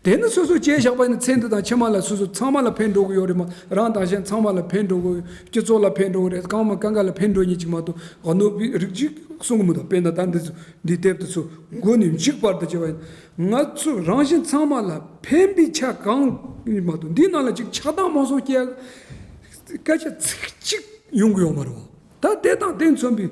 དེ་ནི་སོ་སོ་བྱས་བཞག་པ་ཡིན་ན་ཚེ་འདི་དང་ཕྱི་མ་ལ་སོ་སོ་ཚང་མ་ལ་ཕན་འགྲོ་གི་ཡོད་རེད་མ། རང་དང་གཞན་ཚང་མ་ལ་ཕན་འགྲོ་གི། སྤྱི་ཚོགས་ལ་ཕན་འགྲོ་གི་རེད། གང་མ་གང་ག་ལ་ཕན་འགྲོ་མཁན་ཅིག་མ་གཏོགས་གནོད་པའི་རིགས་ཅིག་གསུང་གི་མི་འདུག། དཔེར་ན་ད་འདི་ཚོ་འདི་དེབ་དེ་ཚོ་མགོ་ནས་མཇུག་བར་དུ་བྱས་པ་ཡིན་ན་ང་ཚོ་རང་བཞིན་ཚང་མ་ལ་ཕན་པའི་ཆ་གང་ཡིན་མ་གཏོགས། འདིའི་ནང་ལ་ཅིག་ཆགས་སྡང་མང་སོང་སྐྱེ་སྐད་ཆ་ཚིག་གཅིག་ཡོང་གི་ཡོད་མ་རེད་བ། ད་དེ་དང་དེ་མཚོན་པའི་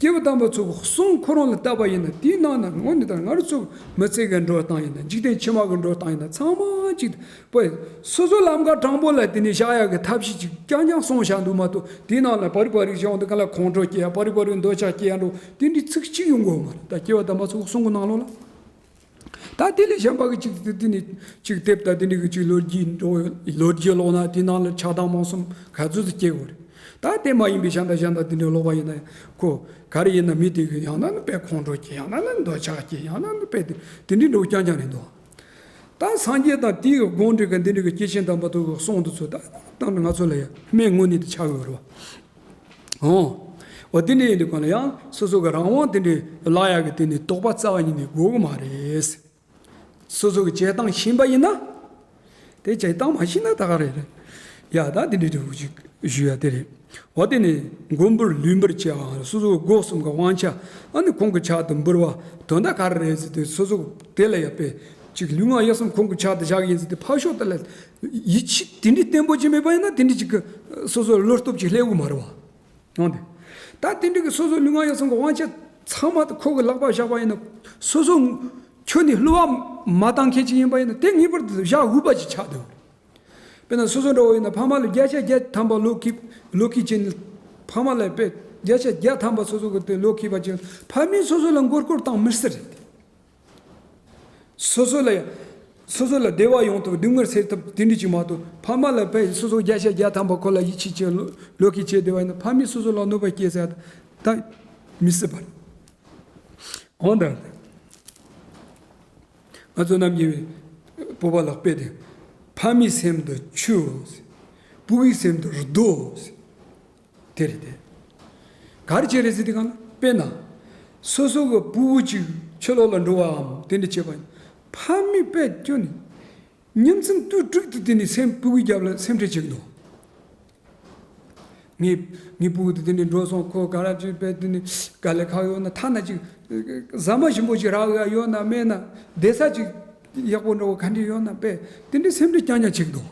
སྐྱེས་བུ་དམ་པ་ཚོ་གི་གསུང་ཁོ་རང་ལ་བལྟས་པ་ཡིན་ན། དེའི་ནང་ན་དངོས་གནས་དང་ང་རང་ཚོ་མི་ཚེ་གི་འགྲོ་སྟངས་ཡིན་ན། འཇིག་རྟེན་ཕྱི་མ་གི་འགྲོ་སྟངས་ཡིན་ན། ཚང་མ་གཅིག་པ། སོ་སོ་ལམ་ཁ་དྲང་པོ་ལ་དེ་ནས་བཞག་ཡག་གི་ཐབས་ཤེས་ཅིག་རྐྱང་རྐྱང་གསུངས་བཞག་འདུག་མ་གཏོགས། དེའི་ནང་ལ་པ་རིག་པ་རིག་བྱུང་དུས་ག་ལ་ཁོང་ཁྲོ་སྐྱེ་ཡ། པ་རིག་པ་རིག་འདོད་ཆགས་སྐྱེ་ཡ་འགྲོ། དེ་འདྲའི་ཚིག་གཅིག་ཡོང་གི་ཡོད་མ་རེད། ད་སྐྱེས་བུ་དམ་པ་ཚོ་གི་གསུང་གི་ནང་ལོགས་ལ། ད་དེ་ལས་གཞན་པ་གི་ཅིག་དེ་དེ་ནི་ཅིག་དེབ་ད་དེ་འདྲ་གི་ཅིག་ལོ་རྒྱུས་འགྲོ། ལོ་རྒྱུས་ཀློག་ན་དེ་ནང་ལ་ཆགས་སྡང་རྨོངས་གསུམ་ག་ཚོད་ཅིག་སྐྱེ་དགོས་རེད། ད་དེ་མ་ཡིན་པའི་གཞན་དང་གཞན་དང་དེ་འདྲ་ཀློག་པ་ཡིན་ན་ཁོ་ག་རེ་ཡིན་ན། མི་དེ་གི་ཡང་ན་ནི་དཔེ་ཁོང་ཁྲོ་སྐྱེ། ཡང་ན་ནི་འདོད་ཆགས་སྐྱེ། ཡང་ན་ནི་དཔེ་དེ་དེ་འདྲའི་འགྲོ་རྐྱང་རྐྱང་རེད་འདུག། ད་སངས་རྒྱས་དང་དེའི་དགོངས་འགྲེལ་གི་འདི་འདྲ་གི་སྐྱེས་ཆེན་དམ་པ་ཚོ་གི་གསུང་དེ་ཚོ་ད་ད་ང་ཚོ་ལ་ཡང་སྨན་དངོས་གནས་དེ་ཆགས་ཡོད་རེད་བ། ཨོ། འོ་དེ་འདྲ་ཡིན་དུས་གང་ལ་ཡང་སོ་སོ་གི་རང་དབང་དེ་འདྲ་བརླག་ཡག་གི་དེ་ནི་དོགས་པ་རྩ་བ་ཉིད་ནས་དགོས་གི་མ་རེད། སོ་སོ་གི་བྱེད་སྟངས་ཤེས་པ་ཡིན་ན། དེ་བྱེད་སྟངས་མ་ཤེས་ན་ད་ག་རེ་རེད། ཡ་ད་དེ་འདྲ་འདྲ་བོ་ཅིག་ཞུ་ཡ་དེ་རེད། འོ་དེ་ནི་མགོན་པོར་ལུས་འབུལ་བྱེད་པའང་། སོ་སོ་སྒོ་གསུམ་གྱི་དབང་ཆ་ཨ་ནི་ཁོང་གི་ཕྱག་ཏུ་འབུལ་བ་དོན་དག་ག་རེ་རེད་ཟེར་དུས། སོ་སོ་དེ་ལ་ཡ་དཔེ་ ཅིག་ལུས་ངག་ཡིད་གསུམ་ཁོང་གི་ཕྱག་ཏུ་བཞག་གི་ཡིན་ཟེར་ཏེ་ཕར་ཕྱོགས་དེ་ལ་ཡིད་ཆེས་དེ་འདྲའི་བརྟན་པོ་ཅིག་མེད་པ་ཡིན་ན་དེ་འདྲའི་ཅིག་གི་སོ་སོ་བློ་སྟོབས་ཅིག་སླེབས་གི་མ་རེད་བ། ཡོང་དེ། ད་དེ་འདྲའི་གི་སོ་སོ་ལུས་ངག་ཡིད་གསུམ་གི་དབང་ཆ་ཚང་མ་དེ་ཁོ་གི་ལག་པ་བཞག་པ་ཡིན་ན། སོ་སོ་ཁྱོན་ནས་བསླུ་བ་མ་བཏང་མཁན་ཅིག་ཡིན་པ་ཡིན་ན་དེ་ངེས་པར་དུ་བཞག་འོས་པ་ཅིག་ཆགས་འདུག་དཔེར་ན་སོ་སོ་འདྲ་བོ་ཡིན་ན་ཕ་མ་ལ་བརྒྱ་ཆ་བརྒྱ་ཐམ་པ་བློ་འཁེལ་བློ་འཁེལ་བྱས་ནས་ཕ་མ་ལ་དཔེ་བརྒྱ་ཆ་བརྒྱ་ཐམ་པ་སོ་སོ་གི་དེ་བློ་འཁེལ་བ་ཅིག་ཕ་མས་སོ་སོ་ལ་མགོ་སྐོར་བཏང་མི་སྲིད་རེད། སོ་སོ་ལ་ཡང་། སོ་སོ་ལ་བདེ་བ་ཡོང་ཐུབ་སྡུག་བསྔལ་སེལ་ཐུབ་དེ་འདྲ་ཅིག་མ་གཏོགས་ཕ་མ་ལ་དཔེ་སོ་སོ་བརྒྱ་ཆ་བརྒྱ་ཐམ་པ་ཁོ་ལ་ཡིད་ཆེས་བྱེད་བློ་བློ་འཁེལ་བྱས་བསྡད་པ་ཡིན་ན་ཕ་མས་སོ་སོ་ལ་གནོད་པ་སྐྱེལ་ཟེར་ད་མི་སྲིད་པ་རེད། འོན་ཏེ། ང་ཚོ་རྣམས་ཀྱི་བོད་པ་ལ་དཔེ་དེ། ཕ་མའི་སེམས་དེ་ཆུ། བུ་གི་སེམས་དེ་རྡོ། དེ་རེད་དེ། ག་རེ་བྱས་རེད་ཟེར་དུས་གང་ལ་དཔེར་ན། སོ་སོ་གི་བུ་བུ་གཅིག་ཕྱི་ལོགས་ལ་འགྲོ་བའམ་དེ་འདྲ་བྱས་པ་ཡིན། ཕ་མས་དཔེ་སྐྱོ་ནས། ཉིན་མཚན་དུས་དྲུག་ཏུ་དེ་ནས་སེམས་བུ་གུའི་རྒྱབ་ལ་སེམས་ཁྲལ་བྱེད་ཀྱི་འདུག་ངའི་ངའི་བུ་གུ་དེ་དེ་ནས་འགྲོ་སོང་ཁོ་ག་ར་ཅིག་དཔེ་དེ་ནས་ག་ལེ་ཁག་ཡོད་ན་ཐ་ན་ཅིག་ཟ་མ་ཞིམ་པོ་ཅིག་རག་ག་ཡོད་ན་མེད་ན་བསྡད་ས་ཅིག་ཡག་པོ་འདྲ་བོ་ག་འདྲ་ཡོད་ན་དཔེ་དེ་འདྲའི་སེམས་ཁྲལ་རྐྱང་རྐྱང་བྱེད་ཀྱི་འདུག་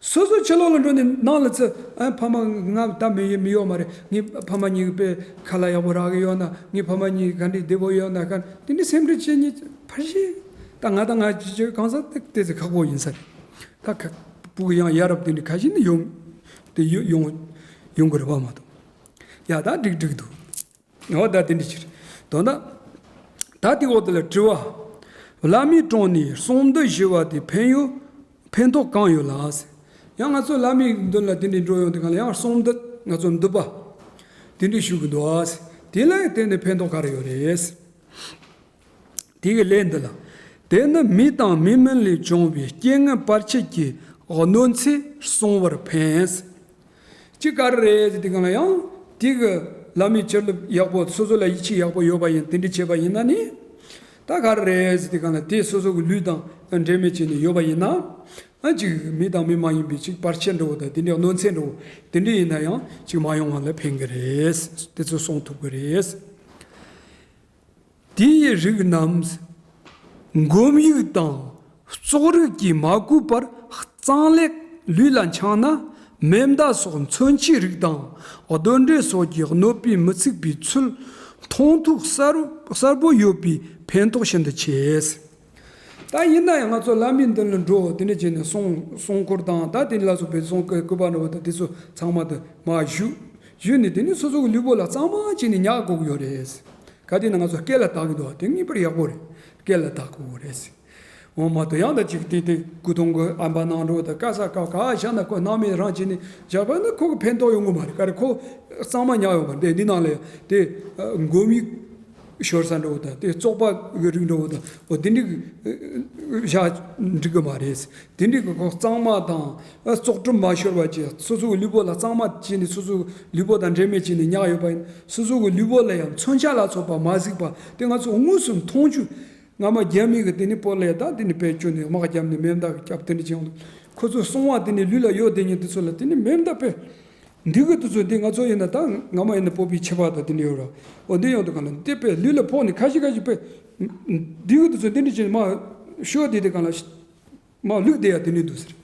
སོ་སོ་ཕྱི་ལོགས་ལ་འགྲོ་ནས་ནང་ལ་ཚུད། ཨ་ཕ་མ་ང་ད་མི་ཡོད་མི་ཡོད་མ་རེད། ངའི་ཕ་མ་གཉིས་ཀྱི་དཔེ་ཁ་ལག་ཡག་པོ་རག་གི་ཡོད་ན། ངའི་ཕ་མ་གཉིས་ག་འདྲའི་བདེ་པོ་ཡོད་ན་ག་དེ་འདྲའི་སེམས་ཁྲལ་བྱེད་མཁན་ཕལ་ཆེར་ད་ང་དང་ང་ཅི་ཅི་གང་ཟག་དེ་དེ་ཚོ་ཁག་པོ་ཡིན་ས་རེད། ད་ཁ་སྤུ་གུ་ཡང་ཡ་རབས་དེ་འདྲ་ཁ་ཤས་ནི་ཡོང་དེ་ཡོ་ཡོང་ཡོང་གི་རེད་པ་མ་གཏོགས། ཡ་ད་འགྲིག་འགྲིག་འདུག་འོ་ད་དེ་འདྲ་ཅིག་རེད། དོན་དག་ད་དེ་འོག་དེ་ལ་དྲི་བ། བླ་མའི་དྲུང་ནས་གསུང་འདི་ཞུ་བ་དེ་ཕན་ཡོན་ཕན་ཐོགས་གང་ཡོད་ལ་ཟེར། ཡང་ང་ཚོ་བླ་མའི་མདུན་ལ་དེ་འདྲའི་འགྲོ་ཡོང་དུས་གང་ལ་ཡང་གསུང་འདི་ང་ཚོ་འདུད་པ་དེ་འདྲའི་ཞུ་གི་འདུག་ཨ་ཟེར། དེ་ལ་བརྟེན་ནས་ཕན་ཐོགས་ག་རེ་ཡོད་རེད་ཟེར། དེ་གི་ལན་འདི་ལ། དེ་ནི་མི་དང་མི་མིན་ལས་བྱུང་བའི་རྐྱེན་ངན་བར་ཆད་ཀྱི་གནོད་འཚེ་སྲུང་བར་ཕན། ཅི་ག་རེ་རེད་ཟེར་དུས་གང་ལ་ཡང་དེ་གི་བླ་མའི་ཆོས་ལུགས་ཡག་པོ་སོ་སོ་ལ་ཡིད་ཆེས་ཡག་པོ་ཡོད་པ་ཡིན་དེ་འདྲ་བྱས་པ་ཡིན་ན་ནི། ད་ག་རེ་རེད་ཟེར་དུས་གང་ལ་དེ་སོ་སོ་གི་ལུས་དང་འབྲེལ་མེད་བྱས་ནས་ཡོད་པ་ཡིན་ན། ཨ་ཅིག་མི་དང་མི་མ་ཡིན་པའི་ཅིག་བར་ཆད་འགྲོ་བ་དང་དེ་འདྲའི་གནོད་འཚེ་འགྲོ་བ་དེ་འདྲ་ཡིན་ན་ཡང་ཅིག་མ་ཡོང་བ་ལ་ཕན་གི་རེད། དེ་ཚོ་སྲུང་ཐུབ་གི་རེད། དེ་ཡི་རིགས་རྣམས་འགོམ་ཡུག་དང་བཙོག་རིགས་ཀྱིས་མ་གོས་པར་གཙང་ལེགས་ལུས་ལ་འཆང་ན་མེ་མདའ་སོགས་མཚོན་ཆའི་རིགས་དང་གདོན་འདྲེ་སོགས་ཀྱི་གནོད་པས་མི་ཚུགས་པའི་ཚུལ་མཐོང་ཐོས་གསལ་གསལ་པོ་ཡོད་པས་ཕན་ཐོགས་ཤིན་ཏུ་ཆེ། ད་ཡིན་ན་ཡང་ང་ཚོ་བླ་མའི་མདུན་ལ་འགྲོ་དེ་འདྲ་བྱས་ནས་གསུང་གསུང་འཁོར་དང་ད་དེ་ལ་སོགས་པའི་གསུང་སྐུ་སྐུ་པར་འདྲ་བོ་དང་དེ་ཚོ་ཚང་མ་དུ་མ་ཞུ་ཞུས་ནས་དེ་ནས་སོ་སོ་གི་ལུས་པོ་ལ་གཙང་མ་བྱས་ནས་ཉར་དགོས་ཀྱི་ཡོད་རེད། ག་དེ་ན་ང་ཚོ་སྐེ་ལ་བཏགས་ཀྱི་འདུག་དེ་ངེས་པར་ཡག་པོ་རེད། སྐེ་ལ་བཏགས་དགོས་ཀྱི་རེད། འོ་མ་དུ་ཡང་ད་ཅིག་དེ་དེ་སྐུ་གདུང་གི་ཨམ་པ་ནང་འགྲོ་དང་ཀ་ས་ཀ་ག་བཞག་ན་ཁོ་སྣང་མེད་རང་བྱས་ནས་བཞག་པ་ན་ཁོ་གི་ཕན་ཐོགས་ཡོང་གི་མ་རེད། ག་རེ་ཁོ་གཙང་མ་ཉར་ཡོང་བ་རེད། འདི་ནང་ལ་དེ་འགོམ་ཡུག་ཤོར་ས་འགྲོ་བ་དང་དེ་བཙོག་པ་གི་རིགས་འགྲོ་བ་དང་འོ་དེ་འདྲ་གི་བཞག་འགྲིག་གི་མ་རེད། དེ་འདྲ་གི་ཁོ་གཙང་མ་དང་བཙོག་གྲུབ་མ་ཤོར་བ་བྱས་སོ་སོ་གི་ལུས་པོ་ལ་གཙང་མ་བྱས་ནས་སོ་སོ་གི་ལུས་པོ་དང་འབྲེལ་མེད་བྱས་ནས་ཉར་ཡོད་པ་ཡིན། སོ་སོ་གི་ལུས་པོ་ལ་ཡང་མཚོན་ཆ་ལ་སོགས་པ་མ་གཟིགས་པ་དེ་ང་ཚོ་དངོས་སུ་མཐོང་ཆོས། སྔ་མ་རྒྱ་མི་གི་དེ་ནི་སྤོ་ལོ་ད་དེ་ནི་དཔེ་བཅོས་ནས་དམག་རྒྱབ་ནས་མེ་མདའ་རྒྱབ་དེ་འདྲ་བྱས་ཡོང་དུས་ཁོ་ཚོའི་གསང་བ་དེ་ནི་ལུས་ལ་ཡོད་དེ་ཉིད་དེ་ཚོ་ལ་དེ་ནི་མེ་མདའ་དཔེ་འདི་གི་དེ་ཚོ་དེ་ང་ཚོ་ཡིན་ན་ད་སྔ་མ་ཡིན་ན་སྤོ་བའི་ཆས་པ་དང་དེ་འདྲ་ཡོད་ར། འོ་འདི་ཡོང་དུས་གང་ལ་དེ་དཔེ་ལུས་ལ་ཕོག་ནས་ཁ་ཤས་ཁ་ཤས་དཔེ་འདི་གི་དེ་ཚོ་དེ་འདྲ་བྱས་ནས་མ་ཤོར་དེ་དེ་གང་ལ་མ་ལུག་དེ་ཡ་དེ་ནི་འདུག་ཟེར།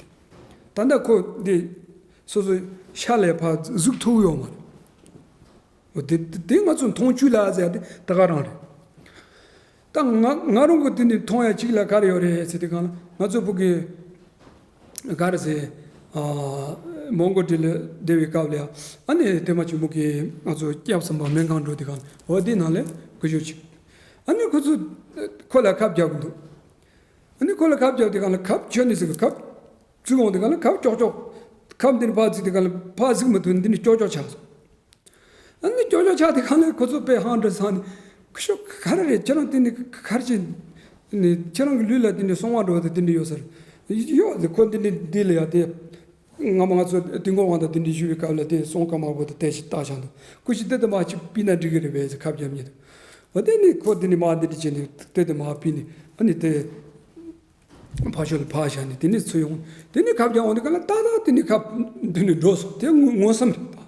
ད་ལྟ་ཁོ་དེ་སོ་སོ་ཤ་ལས་ཕར་གཟུགས་ཐུག་ཡོད་མ་རེད། འོ་དེ་དེ་དེ་ང་ཚོ་མཐོང་ཆོས་ལ་ཟེར་ཡ་དེ་ད་ག་རང་རེད། ད་ང་ང་རང་གི་དེ་ནི་མཐོང་ཡ་གཅིག་ལ་ག་རེ་ཡོད་རེད་ཟེར་དུས་གང་ལ་ང་ཚོ་ཕྲུ་གུ་ག་རེ་ཟེར། ཨ་མོན་གྷོ་ཊི་ལ་བསྡད་པའི་སྐབས་ལ་ཡ་ཨ་ནི་དེ་མ་གཅིག་མོ་གི་ང་ཚོ་སྐྱབས་གསུམ་པ་སྨན་ཁང་འགྲོ་དུས་གང་ལ་འོ་དེ་ནང་ལ་སྐུ་ཞབས་ཅིག་ཨ་ནི་ཁོ་ཚོ་ཁོ་ལ་ཁབ་རྒྱག་གི་འདུག་ཨ་ནི་ཁོ་ལ་ཁབ་རྒྱག་དུས་གང་ལ་ཁབ་ཁྱོན་ནས་ཟེར་གི་ཁབ་བཙུགས་འོང་དུས་གང་ལ་ཁབ་ཀྱོག་ཀྱོག་ཁབ་འདི་ནི་ཕར་བཙུགས་དུས་གང་ལ་ཕར་གཟིགས་མི་ཐུབ་འདི་ནི་ཀྱོག་ཀྱོག་ཆགས་སོང་། ཨ་ནི་ཀྱོག་ཀྱོག་ཆགས་དེ་གང་ལ་ཁོ་ཚོ་དཔེ་ཧང་འདྲ་སང་ནི་ཁུ་ཤོ་ག་རེ་རེད་ཁྱེད་རང་དེ་ནི་ག་རེ་བྱེད་ནི་ཁྱེད་རང་གི་ལུས་ལ་དེ་ནི་གསང་བ་འགྲོ་བ་དེ་དེ་འདྲ་ཡོད་ས་རེད། ཡོད་དེ་ཁོ་འདི་ནི་འདི་ལ་ཡ་དེ་སྔ་མ་ང་ཚོ་དུས་འཁོར་དབང་དང་དེ་འདྲ་ཞུ་བའི་སྐབས་ལ་དེ་གསང་དཀར་དམར་པོ་དེ་དེ་ཞིག་བཏགས་བཞག་འདུག་ཁོ་ཞིག་དེ་དེ་མ་ཅིག་ཕུལ་ན་འགྲིག་གི་རེད་པས་ཟེར་ཁབ་རྒྱབ་ཉེ་དུ་འོ་དེ་ནི་ཁོ་དེ་ནི་མ་འདི་འདྲ་བྱེད་ནི་དེ་དེ་མ་ཕུལ་ནི་ཨ་ནི་དེ། ཕར་ཕྱོགས་ལ་ཕར་བཞག་ནས་དེ་ནས་ཚུར་ཡོང་དེ་ནས་ཁབ་རྒྱག་འོང་དུས་གང་ལ་ཏག་ཏག་དེ་ནས་ཁབ་དེ་ནས་འགྲོ་སོང་དེ་མངོན་མངོན་སུམ་རེད་པ།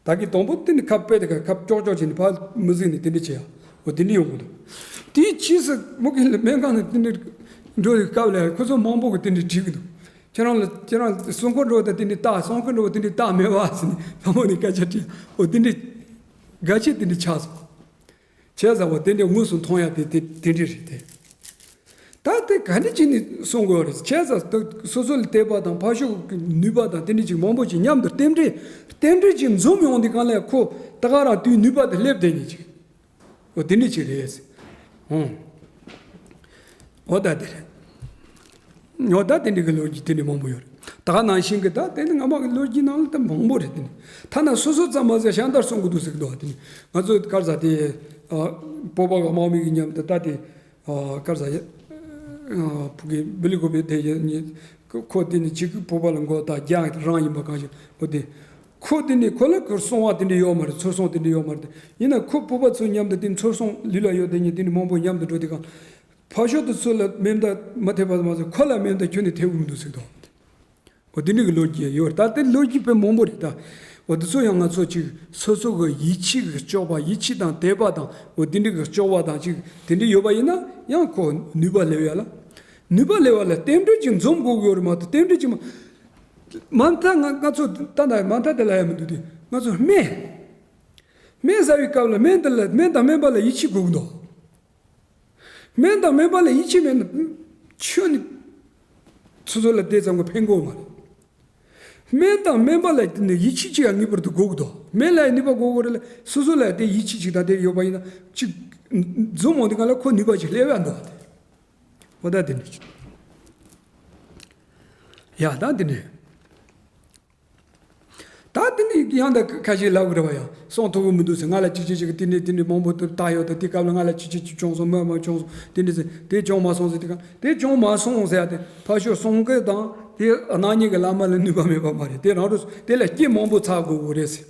ད་གི་དང་པོ་དེ་ནས་ཁབ་དཔེ་དེ་ག་ཁབ་ཀྱོག་ཀྱོག་བྱས་ནས་ཕར་མི་གཟིགས་ནས་དེ་འདྲ་བྱེད་ཡ་འོ་དེ་འདྲ་ཡོང་གི་འདུག་དེའི་རྗེས་སུ་མུ་གེ་ལ་སྨན་ཁང་ནས་དེ་འདྲའི་འགྲོ་བའི་སྐབས་ལ་ཁོ་ཚོ་མང་པོ་གིས་དེ་འདྲའི་དྲིས་ཀྱི་འདུག་ཁྱེད་རང་ལ་ཁྱེད་རང་གསོན་ཁོག་འགྲོ་བ་དང་དེ་འདྲའི་རྟགས། གསོན་ཁོག་འགྲོ་བ་དེ་འདྲའི་རྟགས་མེད་པ་ཟེར་ནས་ལྷ་མོ་ནས་སྐད་ཆ་དྲིས། འོ་དེ་འདྲའི་ག་ཅི་དེ་འདྲའི་ཆགས་སོང་། བྱས་ཙང་འོ་དེ་འདྲའི་དངོས་སུ་མཐོང་ཡ་དེ་དེ་དེ་འདྲའི་རེད་དེ། ད་དེ་ག་འདྲ་བྱས་ནས་གསུང་དགོས་རེད། བྱས་ཙང་ད་སོ་སོ་ལ་དད་པ་དང་ཕར་ཕྱོགས་ཀྱི་ནུས་པ་དང་དེ་འདྲ་ཅིག་མང་པོ་ཅིག་མཉམ་དུ་རྟེན་འབྲེལ་རྟེན་འབྲེལ་ཅིག་འཛོམས་ཡོང་དུས་གང་ལ་ཁོ་ད་ག་རང་དེའི་ནུས་པ་དེ་སླེབས་བསྡད་ནས་ཅིག་འོ་དེ་འདྲ་ཅིག་རེད། ཨང་། འོ་ད་དེ་རེད། འོ་ད་དེ་འདྲ་གི་ལོ་རྒྱུས་དེ་འདྲ་མང་པོ་ཡོད་རེད། ད་ག་ནང་བཞིན་གི་ད་དེ་ནི་སྔ་མ་གི་ལོ་རྒྱུས་ནང་ལ་ད་མང་པོ་རེད། དེ་ནི་ཐ་ན་སོ་སོ་ཙམ་མ་ཟད་གཞན་དག་གསུང་གི་འདུག་ཟེར་གི་འདུག་དེ་ནི་ང་ཚོ་ག་རེ་ཟེར་དེ། ཨ། བོད་པ་གི་དམག་མི་གི་མཉམ་དུ་ད་དེ། ཨ། ག་རེ་ཟེར་ཡ། ཨ། བུ་གི་བི་ལི་གོ་བི་དེ་ཡ་ནི་ཁོ་དེ་ནི་གཅིག་གི་བོད་པ་ལ་མགོ་ད་རྒྱག་རང་ཡིན་པ་གང་ཞིག་འོ་དེ། ཁོ་དེ་ནི་ཁོ་ལ་ཁོ་གསང་བ་དེ་འདྲ་ཡོད་མ་རེད། ཚུར་གསང་དེ་འདྲ་ཡོད་མ་རེད། ཡིན་ན་ཁོ་བོད་པ་ཚོ་མཉམ་དུ་དེ་ཚུར་གསང་ལུས་ལ་ཡོད་དེ་ཉིད་དེ་ནི་མང་པོ་མཉམ་དུ་འགྲོ་དེ་གང་། ཕར་ཕྱོགས་དུ་ཚུར་ལ་མེ་མདའ་མ་ཐེབས་པ་མ་ཟད་ཁོ་ལ་མེ་མདའ་ཁྱོན་ནས་ཐེབས་འོང་འདུག་ཟེར་དོ། འོ་དེ་འདྲ་གི་ལོ་རྒྱུས་ཡོད་རེད། ད་དེ་ལོ་རྒྱུས་དཔེ་མང་པོ་རེད་ད། འོ་དེ་ཚོ་ཡང་ང་ཚོ་ཅིག་སོ་སོ་གི་ཡིད་ཆེས་ཀྱི་སྤྱོད་པ། ཡིད་ཆེས་དང་དད་པ་དང་འོ་དེ་འདྲ་གི་སྤྱོད་པ་དང་ཅིག་དེ་འདྲ་ཡོད་པ་ཡིན་ན་ཡང་ཁོ་ནུས་པ་སླེབས་ཡ་ལ། ནུས་པ་སླེབས་པ་ལ་རྟེན་འབྲེལ་ཅིག་འཛོམས་དགོས་ཀྱི་ཡོད་རེད་མ་གཏོགས་རྟེན་འབྲེལ་ཅིག་མ། མ་མཐའ་ང་ང་ཚོ་ད་ལྟ་མ་མཐའ་དེ་ལ་ཡ་མི་འདུག་དེ་ང་ཚོ་སྨན། སྨན་ཟ་བའི་སྐབས་ལ་སྨན་དེ་ལ་སྨན་དང་སྨན་པ་ལ་ཡིད་ཆེས་དགོས་ཀྱི་འདུག་སྨན་དང་སྨན་པ་ལ་ཡིད་ཆེས་མེད་ན་ཁྱོན་ནས་སོ་སོ་ལ་དེ་ཙམ་གྱིས་ཕན་གྱི་ཡོད་མ་རེད། སྨན་དང་སྨན་པ་ལ་ནི་ཡིད་ཆེས་ཅིག་ཡང་ངེས་པར་དུ་དགོས་ཀྱི་འདུག་སྨན་ལ་ཡང་ནུས་པ་དགོས་ཀྱི་རེད་ལ། སོ་སོ་ལ་དེ་ཡིད་ཆེས་ཅིག་དང་དེ་ཡོད་པ་ཡིན་ན་ཅིག་འཛོམས་འོང་དུས་གང་ལ་ཁོ་ནུས་པ་ཅིག་སླེབས་ཡ་འདུག་འོ་ད་དེ་འདྲ་ཅིག་ཡ་ད་དེ་འདྲ། ད་དེ་ནི་ཡང་ད་ཁ་ཤས་ལབ་གི་རེད་བ། ཡང་གསང་ཐུབ་གི་མི་འདུག་ཟེར། ང་ལ་ཅི་ཅི་ཅི་གི་དེ་འདྲས་དེ་འདྲས་མང་པོ་ཐུབ་ད་ཡོད། ད་དེ་སྐབས་ལ་ང་ལ་ཅི་ཅི་ཅི་བྱུང་སོང་། མི་མ་བྱུང་སོང་དེ་འདྲས་ཟེར། དེ་བྱུང་མ་སོང་ཟེར། དེ་ག་དེ་བྱུང་མ་སོང་ཟེར་ཡ་དེ་ཕར་ཕྱོགས་གསང་མཁན་དང་དེ་གནང་མཁན་གི་བླ་མ་ལ་ནུས་པ་མེད་པ་མ་རེད། དེ་རང་རུ་དེ་ལ་སྐྱེས་མང་པོ་ཚར་དགོས་གི་རེད་ཟེར།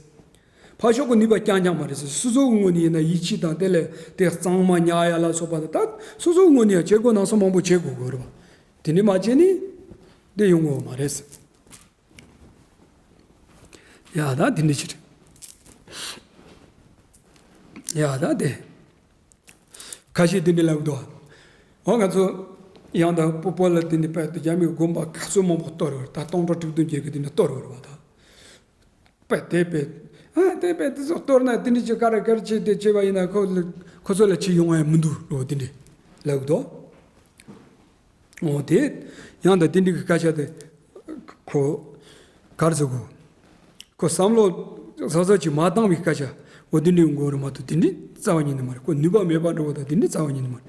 ཕར་ཕྱོགས་གི་ནུས་པ་རྐྱང་རྐྱང་མ་རེད་ཟེར། སོ་སོ་གི་ངོས་ནས་ཡིན་ན་ཡིད་ཆེས་དང་དེ་ལས་དེ་གཙང་མ་ཉར་ཡ་ལ་སོགས་པ་དང་། ད་སོ་སོ་གི་ངོས་ནས་ཡང་བྱེད་དགོས་ན་སོ་མང་པོ་བྱེད་དགོས་གི་རེད་བ། དེ་འདྲས་མ་བྱས་ནས་དེ་ཡོང་གི་མ་རེད་ཟེར། ཡ་ད་དེ་འདྲ་ཅིག་རེད། ཡ་ད་དེ། ཁ་ཤས་དེ་འདྲ་ལབ་འདུག་འོ་ང་ཚོ་ཡང་ད་སྤོ་སྤོ་ལ་དེ་འདྲ་དཔེ་དེ་རྒྱ་མིའི་དགོན་པ་ག་ཚོད་མང་པོ་གཏོར་བར། ད་སྟོང་ཕྲག་ཁྲི་བདུན་བརྒྱད་ཀྱི་དེ་འདྲ་གཏོར་བར་བ་ད། དཔེ་དེ་དཔེ། ཨ་དེ་དཔེ་དེ་ཚོ་གཏོར་ན་དེ་འདྲ་ཅིག་ག་རེ་ག་རེ་བྱས་ཏེ་བྱས་པ་ཡིན་ན་ཁོ་ཁོ་ཚོ་ལ་ཅི་ཡོང་ཡ་མི་འདུག་རོ་དེ་འདྲ་ལབ་འདུག་འོ་དེ་ཡང་ད་དེ་འདྲའི་གི་སྐད་ཆ་དེ་ཁོ་ག་རེ་ཟེར་གོ། ཁོ་བསམ་བློ་ཟབ་ཟབ་ཅིག་མ་བཏང་བའི་སྐད་ཆ་འོ་དེ་འདྲའི་ཡོང་གི་རེད་མ་གཏོགས་དེ་འདྲའི་རྩ་བ་ཉིད་ནས་མ་རེད། ཁོ་ནུས་པ་མེད་པ་འདྲ་བོ་དང་དེ་འདྲའི་རྩ་བ་ཉིད་ནས་མ་རེད།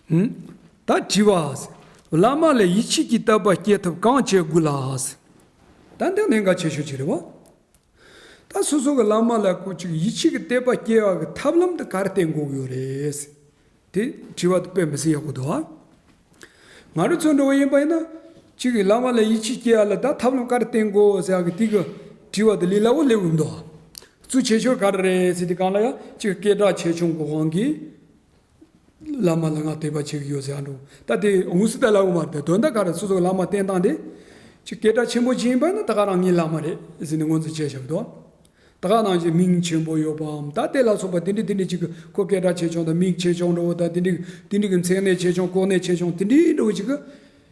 ཧུམ། ད་དྲི་བ། བླ་མ་ལ་ཡིད་ཆེས་ཀྱི་དད་པ་སྐྱེ་ཐབས་གང་བྱེད་དགོས་ལ། ད་འདི་གནད་འགག་ཆེ་ཤོས་ཅིག་རེད་བ། ད་སོ་སོ་གི་བླ་མ་ལ་ཁོ་ཅིག་ཡིད་ཆེས་ཀྱི་དད་པ་སྐྱེ་བ་གི་ཐབས་ལམ་དེ་ག་རེ་བསྟེན་དགོས་ཀྱི་ཡོད་རེད། དེ་དྲི་བ་དེ་དཔེ་མི་སྲིད་ཡག་པོ་འདུག་ཨ། ང་རང་ཚོ་འདྲ་བོ་ཡིན་པ་ཡིན་ན། གཅིག་གིས་བླ་མ་ལ་ཡིད་ཆེས་སྐྱེ་ཡ་ལ་ད་ཐབས་ལམ་ག་རེ་བསྟེན་དགོས་ཟེར་ཡ་གི་དེ་གི་དྲི་བ་དེ་ལས་སླ་བོ་སླེབས་ཀྱི་མི་འདུག་ཨ། གཙོ་ཆེ་ཤོས་ག་རེ་རེད་ཟེར་དུས་སྒང་ལ་ཡ་གཅིག་སྐད་གྲགས་ཆེ་ཆུང་གི་དབང་གིས་བླ་མ་ལ་ང་དད་པ་བྱེད་ཀྱི་ཡོད་ཟེར་ཡ་འདྲ་བོ། ད་དེ་དངོས་སུ་ད་ལབ་ཡོད་མ་རེད། དོན་དག་ག་རེ། སོ་སོ་གི་བླ་མ་བསྟེན་སྟངས་དེ། གཅིག་སྐད་གྲགས་ཆེན་པོ་ཅིག་ཡིན་པ་ཡིན་ན་ད་ག་རང་ངའི་བླ་མ་རེད་ཟེར་ནས་ངོས་འཛིན་བྱས་བཞག་འདུག་ཨ། ད་ག་ནང་བཞིན་མིང་ཆེན་པོ་ཡོད་པའམ་ད་དེ་ལ་སོགས་པ་དེ་འདྲ་དེ་འདྲ་ཅིག་གི་ཁོ་སྐད་གྲགས་ཆེ་ཆུང་དང་མིང་ཆེ་ཆུང་འདྲ་བོ་དང་དེ་འདྲ་དེ་འདྲ་གི་མཚན་གནས་ཆེ་ཆུང་གོ་གནས་ཆེ་ཆུང་དེ་འདྲའི་འདྲ་བོ་ཅིག་གི་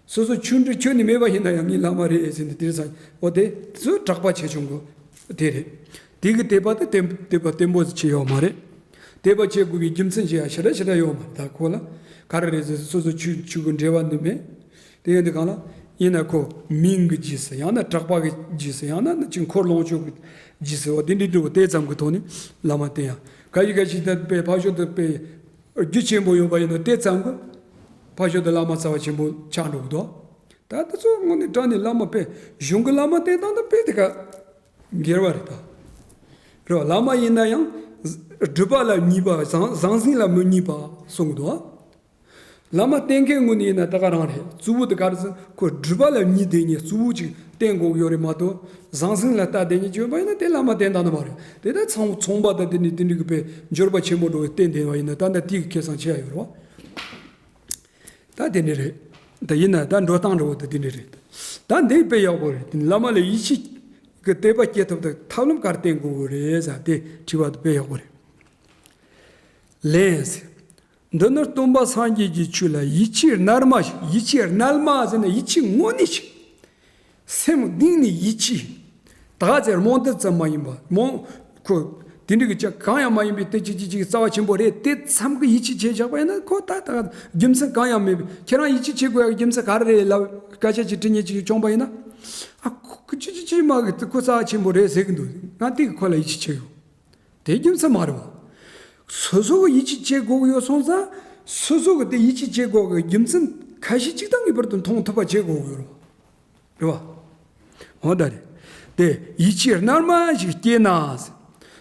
སོ་སོ་ཆུང་འདྲ་ཁྱོན་ནས་མེད་པ་ཡིན་ན་ཡང་ངའི་བླ་མ་རེད་ཟེར་ནས་དེ་རེད་ས། འོ་དེ་ཚོ་གྲགས་པ་ཆེ་ཆུང་གི་དེ་རེད། དེ་གི་དད་པ་དེ་བརྟན་དད་པ་བརྟན་པོ་ཅིག་ཡོད་མ་རེད། དད་པ་བྱེད་དགོས་པའི་རྒྱུ་མཚན་ཅིག་ཡང་ཞེ་དྲག་ཞེ་དྲག་ཡོད་མ་རེད། ད་ཁོ་ལ་ག་རེ་རེད་ཟེར་སོ་སོ་ཆོས་ཆོས་གི་འབྲེལ་བ་འདི་མེད། དེ་ཡིན་དུས་གང་ལ་ཡིན་ན་ཁོ་མིང་གི་རྗེས་སུ་ཡང་ན་གྲགས་པ་གི་རྗེས་སུ་ཡང་ན་ཅིག་འཁོར་ལོངས་སྤྱོད་ཀྱི་རྗེས་སུ་འོ་དེ་འདྲའི་འདྲ་བོ་དེ་ཙམ་གྱི་ཐོག་ནས་བླ་མ་བསྟེན་ཡ། ག་ཞིག་ག་ཞིག་ད་དཔེ་ཕར་ཕྱོགས་དུ་དཔེ་རྒྱུ་ཆེན་པོ་ཡོད་པ་ཡིན་ན་དེ་ཙམ་གྱི་ཕར་ཕྱོགས་དུ་བླ་མ་རྩ་བ་ཆེན་པོ་ཆགས་འགྲོ་གི་འདུག་ད་དེ་ཚོ་དངོས་གནས་དྲང་གནས་བླ་མ་དཔེ་གཞུང་གི་བླ་མ་བསྟེན་སྟངས་དང་དཔེ་དེ་ག་འགལ་བ་རེད་ད། རེད་བ། བླ་མ་ཡིན་ན་ཡང་སྒྲུབ་པ་ལ་མཉེས་པ། ཟང་ཟང་ཟིང་ལ་མི་མཉེས་པ་གསུང་གི་འདུག་ཨ། བླ་མ་བསྟེན་མཁན་ངོས་ནས་ཡིན་ན་ད་ག་རང་རེད། གཙོ་བོ་དེ་ག་རེ་ཟེར་ཁོ་སྒྲུབ་པ་ལ་མཉེས་བསྡད་མཁན་གཙོ་བོ་ཅིག་བསྟེན་དགོས་ཀྱི་ཡོད་རེད་མ་གཏོགས་ཟང་ཟིང་ལ་ལྟ་བསྡད་མཁན་ཅིག་ཡོད་པ་ཡིན་ན་དེ་བླ་མ་བསྟེན་སྟངས་ནི་མ་རེད། དེ་ད་ཚོང་ཚོང་པ་དང་དེ་ནི་དེ་འདྲ་གི་དཔེ་འབྱོར་པ་ཆེན་པོ་འདྲ་བོ་བསྟེན་བསྡད་པ་ཡིན་ན་ད་ནི་དེ་གི་ཁེ་བཟང་ཆེ་ཡ་ཡོད་རེད་བ། ད་དེ་འདྲ་རེད། ད་ཡིན་ན་ད་འགྲོ་སྟངས་འདྲ་བོ་ད་དེ་འདྲ་རེད། ད་འདི་དཔེ་ཡག་པོ་རེད། དེ་ནི་བླ་མ་ལ་ཡིད་ཆེས་ཀྱི་དད་པ་སྐྱེ་ཐུབ་ད་ཐབས་ལམ་ག་རེ་བསྟེན་དགོས་ཀྱི་རེད་ཟེར་དེ་དྲི་བ་དེ་དཔེ་ཡག་པོ་རེད། ལན། འདི་ནི་སྟོན་པ་སངས་རྒྱས་ཀྱི་ཆོས་ལ་ཡིད་ཆེས་རྣལ་མ་ཞིག་ཡིད་ཆེས་རྣལ་མ་ཟེར་ན་ཡིད་ཆེས་དངོས་གནས་ཤིག་སེམས་གཏིང་ནས་ཡིད་ཆེས། ད་ག་ཚད་རྨོངས་དད་ཙམ་མ་ཡིན་པ་རྨོངས་ཁོ་དེ་འདྲ་གི་ཅག་གང་ཡང་མ་ཡིན་པའི་དེ་ཅི་ཅི་ཅི་རྩ་བ་ཆེན་པོ་རེད་དེ་ཙམ་གི་ཡིད་ཆེས་བྱས་བཞག་པ་ཡིན་ན་ཁོ་ད་ད་རྒྱུ་མཚན་གང་ཡང་མེད་པས་ཁྱེད་རང་ཡིད་ཆེས་བྱེད་དགོས་ཡག་རྒྱུ་མཚན་ག་རེ་རེད་ལབ་སྐད་ཆ་ཅིག་དྲི་ཉེ་ཅིག་བྱུང་པ་ཡིན་ན། ཨ་ཁོ་ཅི་ཅི་ཅི་མ་གི་ཁོ་རྩ་བ་ཆེན་པོ་རེད་ཟེར་གི་འདུག་ང་དེ་གི་ཁོ་ལ་ཡིད་ཆེས་བྱེད་ཡོད། དེ་རྒྱུ་མཚན་མ་རེད་བ། སོ་སོ་གི་ཡིད་ཆེས་བྱེད་དགོས་ཀྱི་ཡོད་སོང་ཙང་། སོ་སོ་གི་དེ་ཡིད་ཆེས་བྱེད་དགོས་ཀྱི་རྒྱུ་མཚན་ཁ་ཤས་གཅིག་དང་ངེས་པར་དུ་མཐོང་ཐུབ་པ་བྱེད་དགོས་ཀྱི་ཡོད་རེད་བ། རེད་བ། འོ་ད་རེད། དེ་ཡིད་ཆེས་རྣལ་མ་ཞིག་སྐྱེས་ན།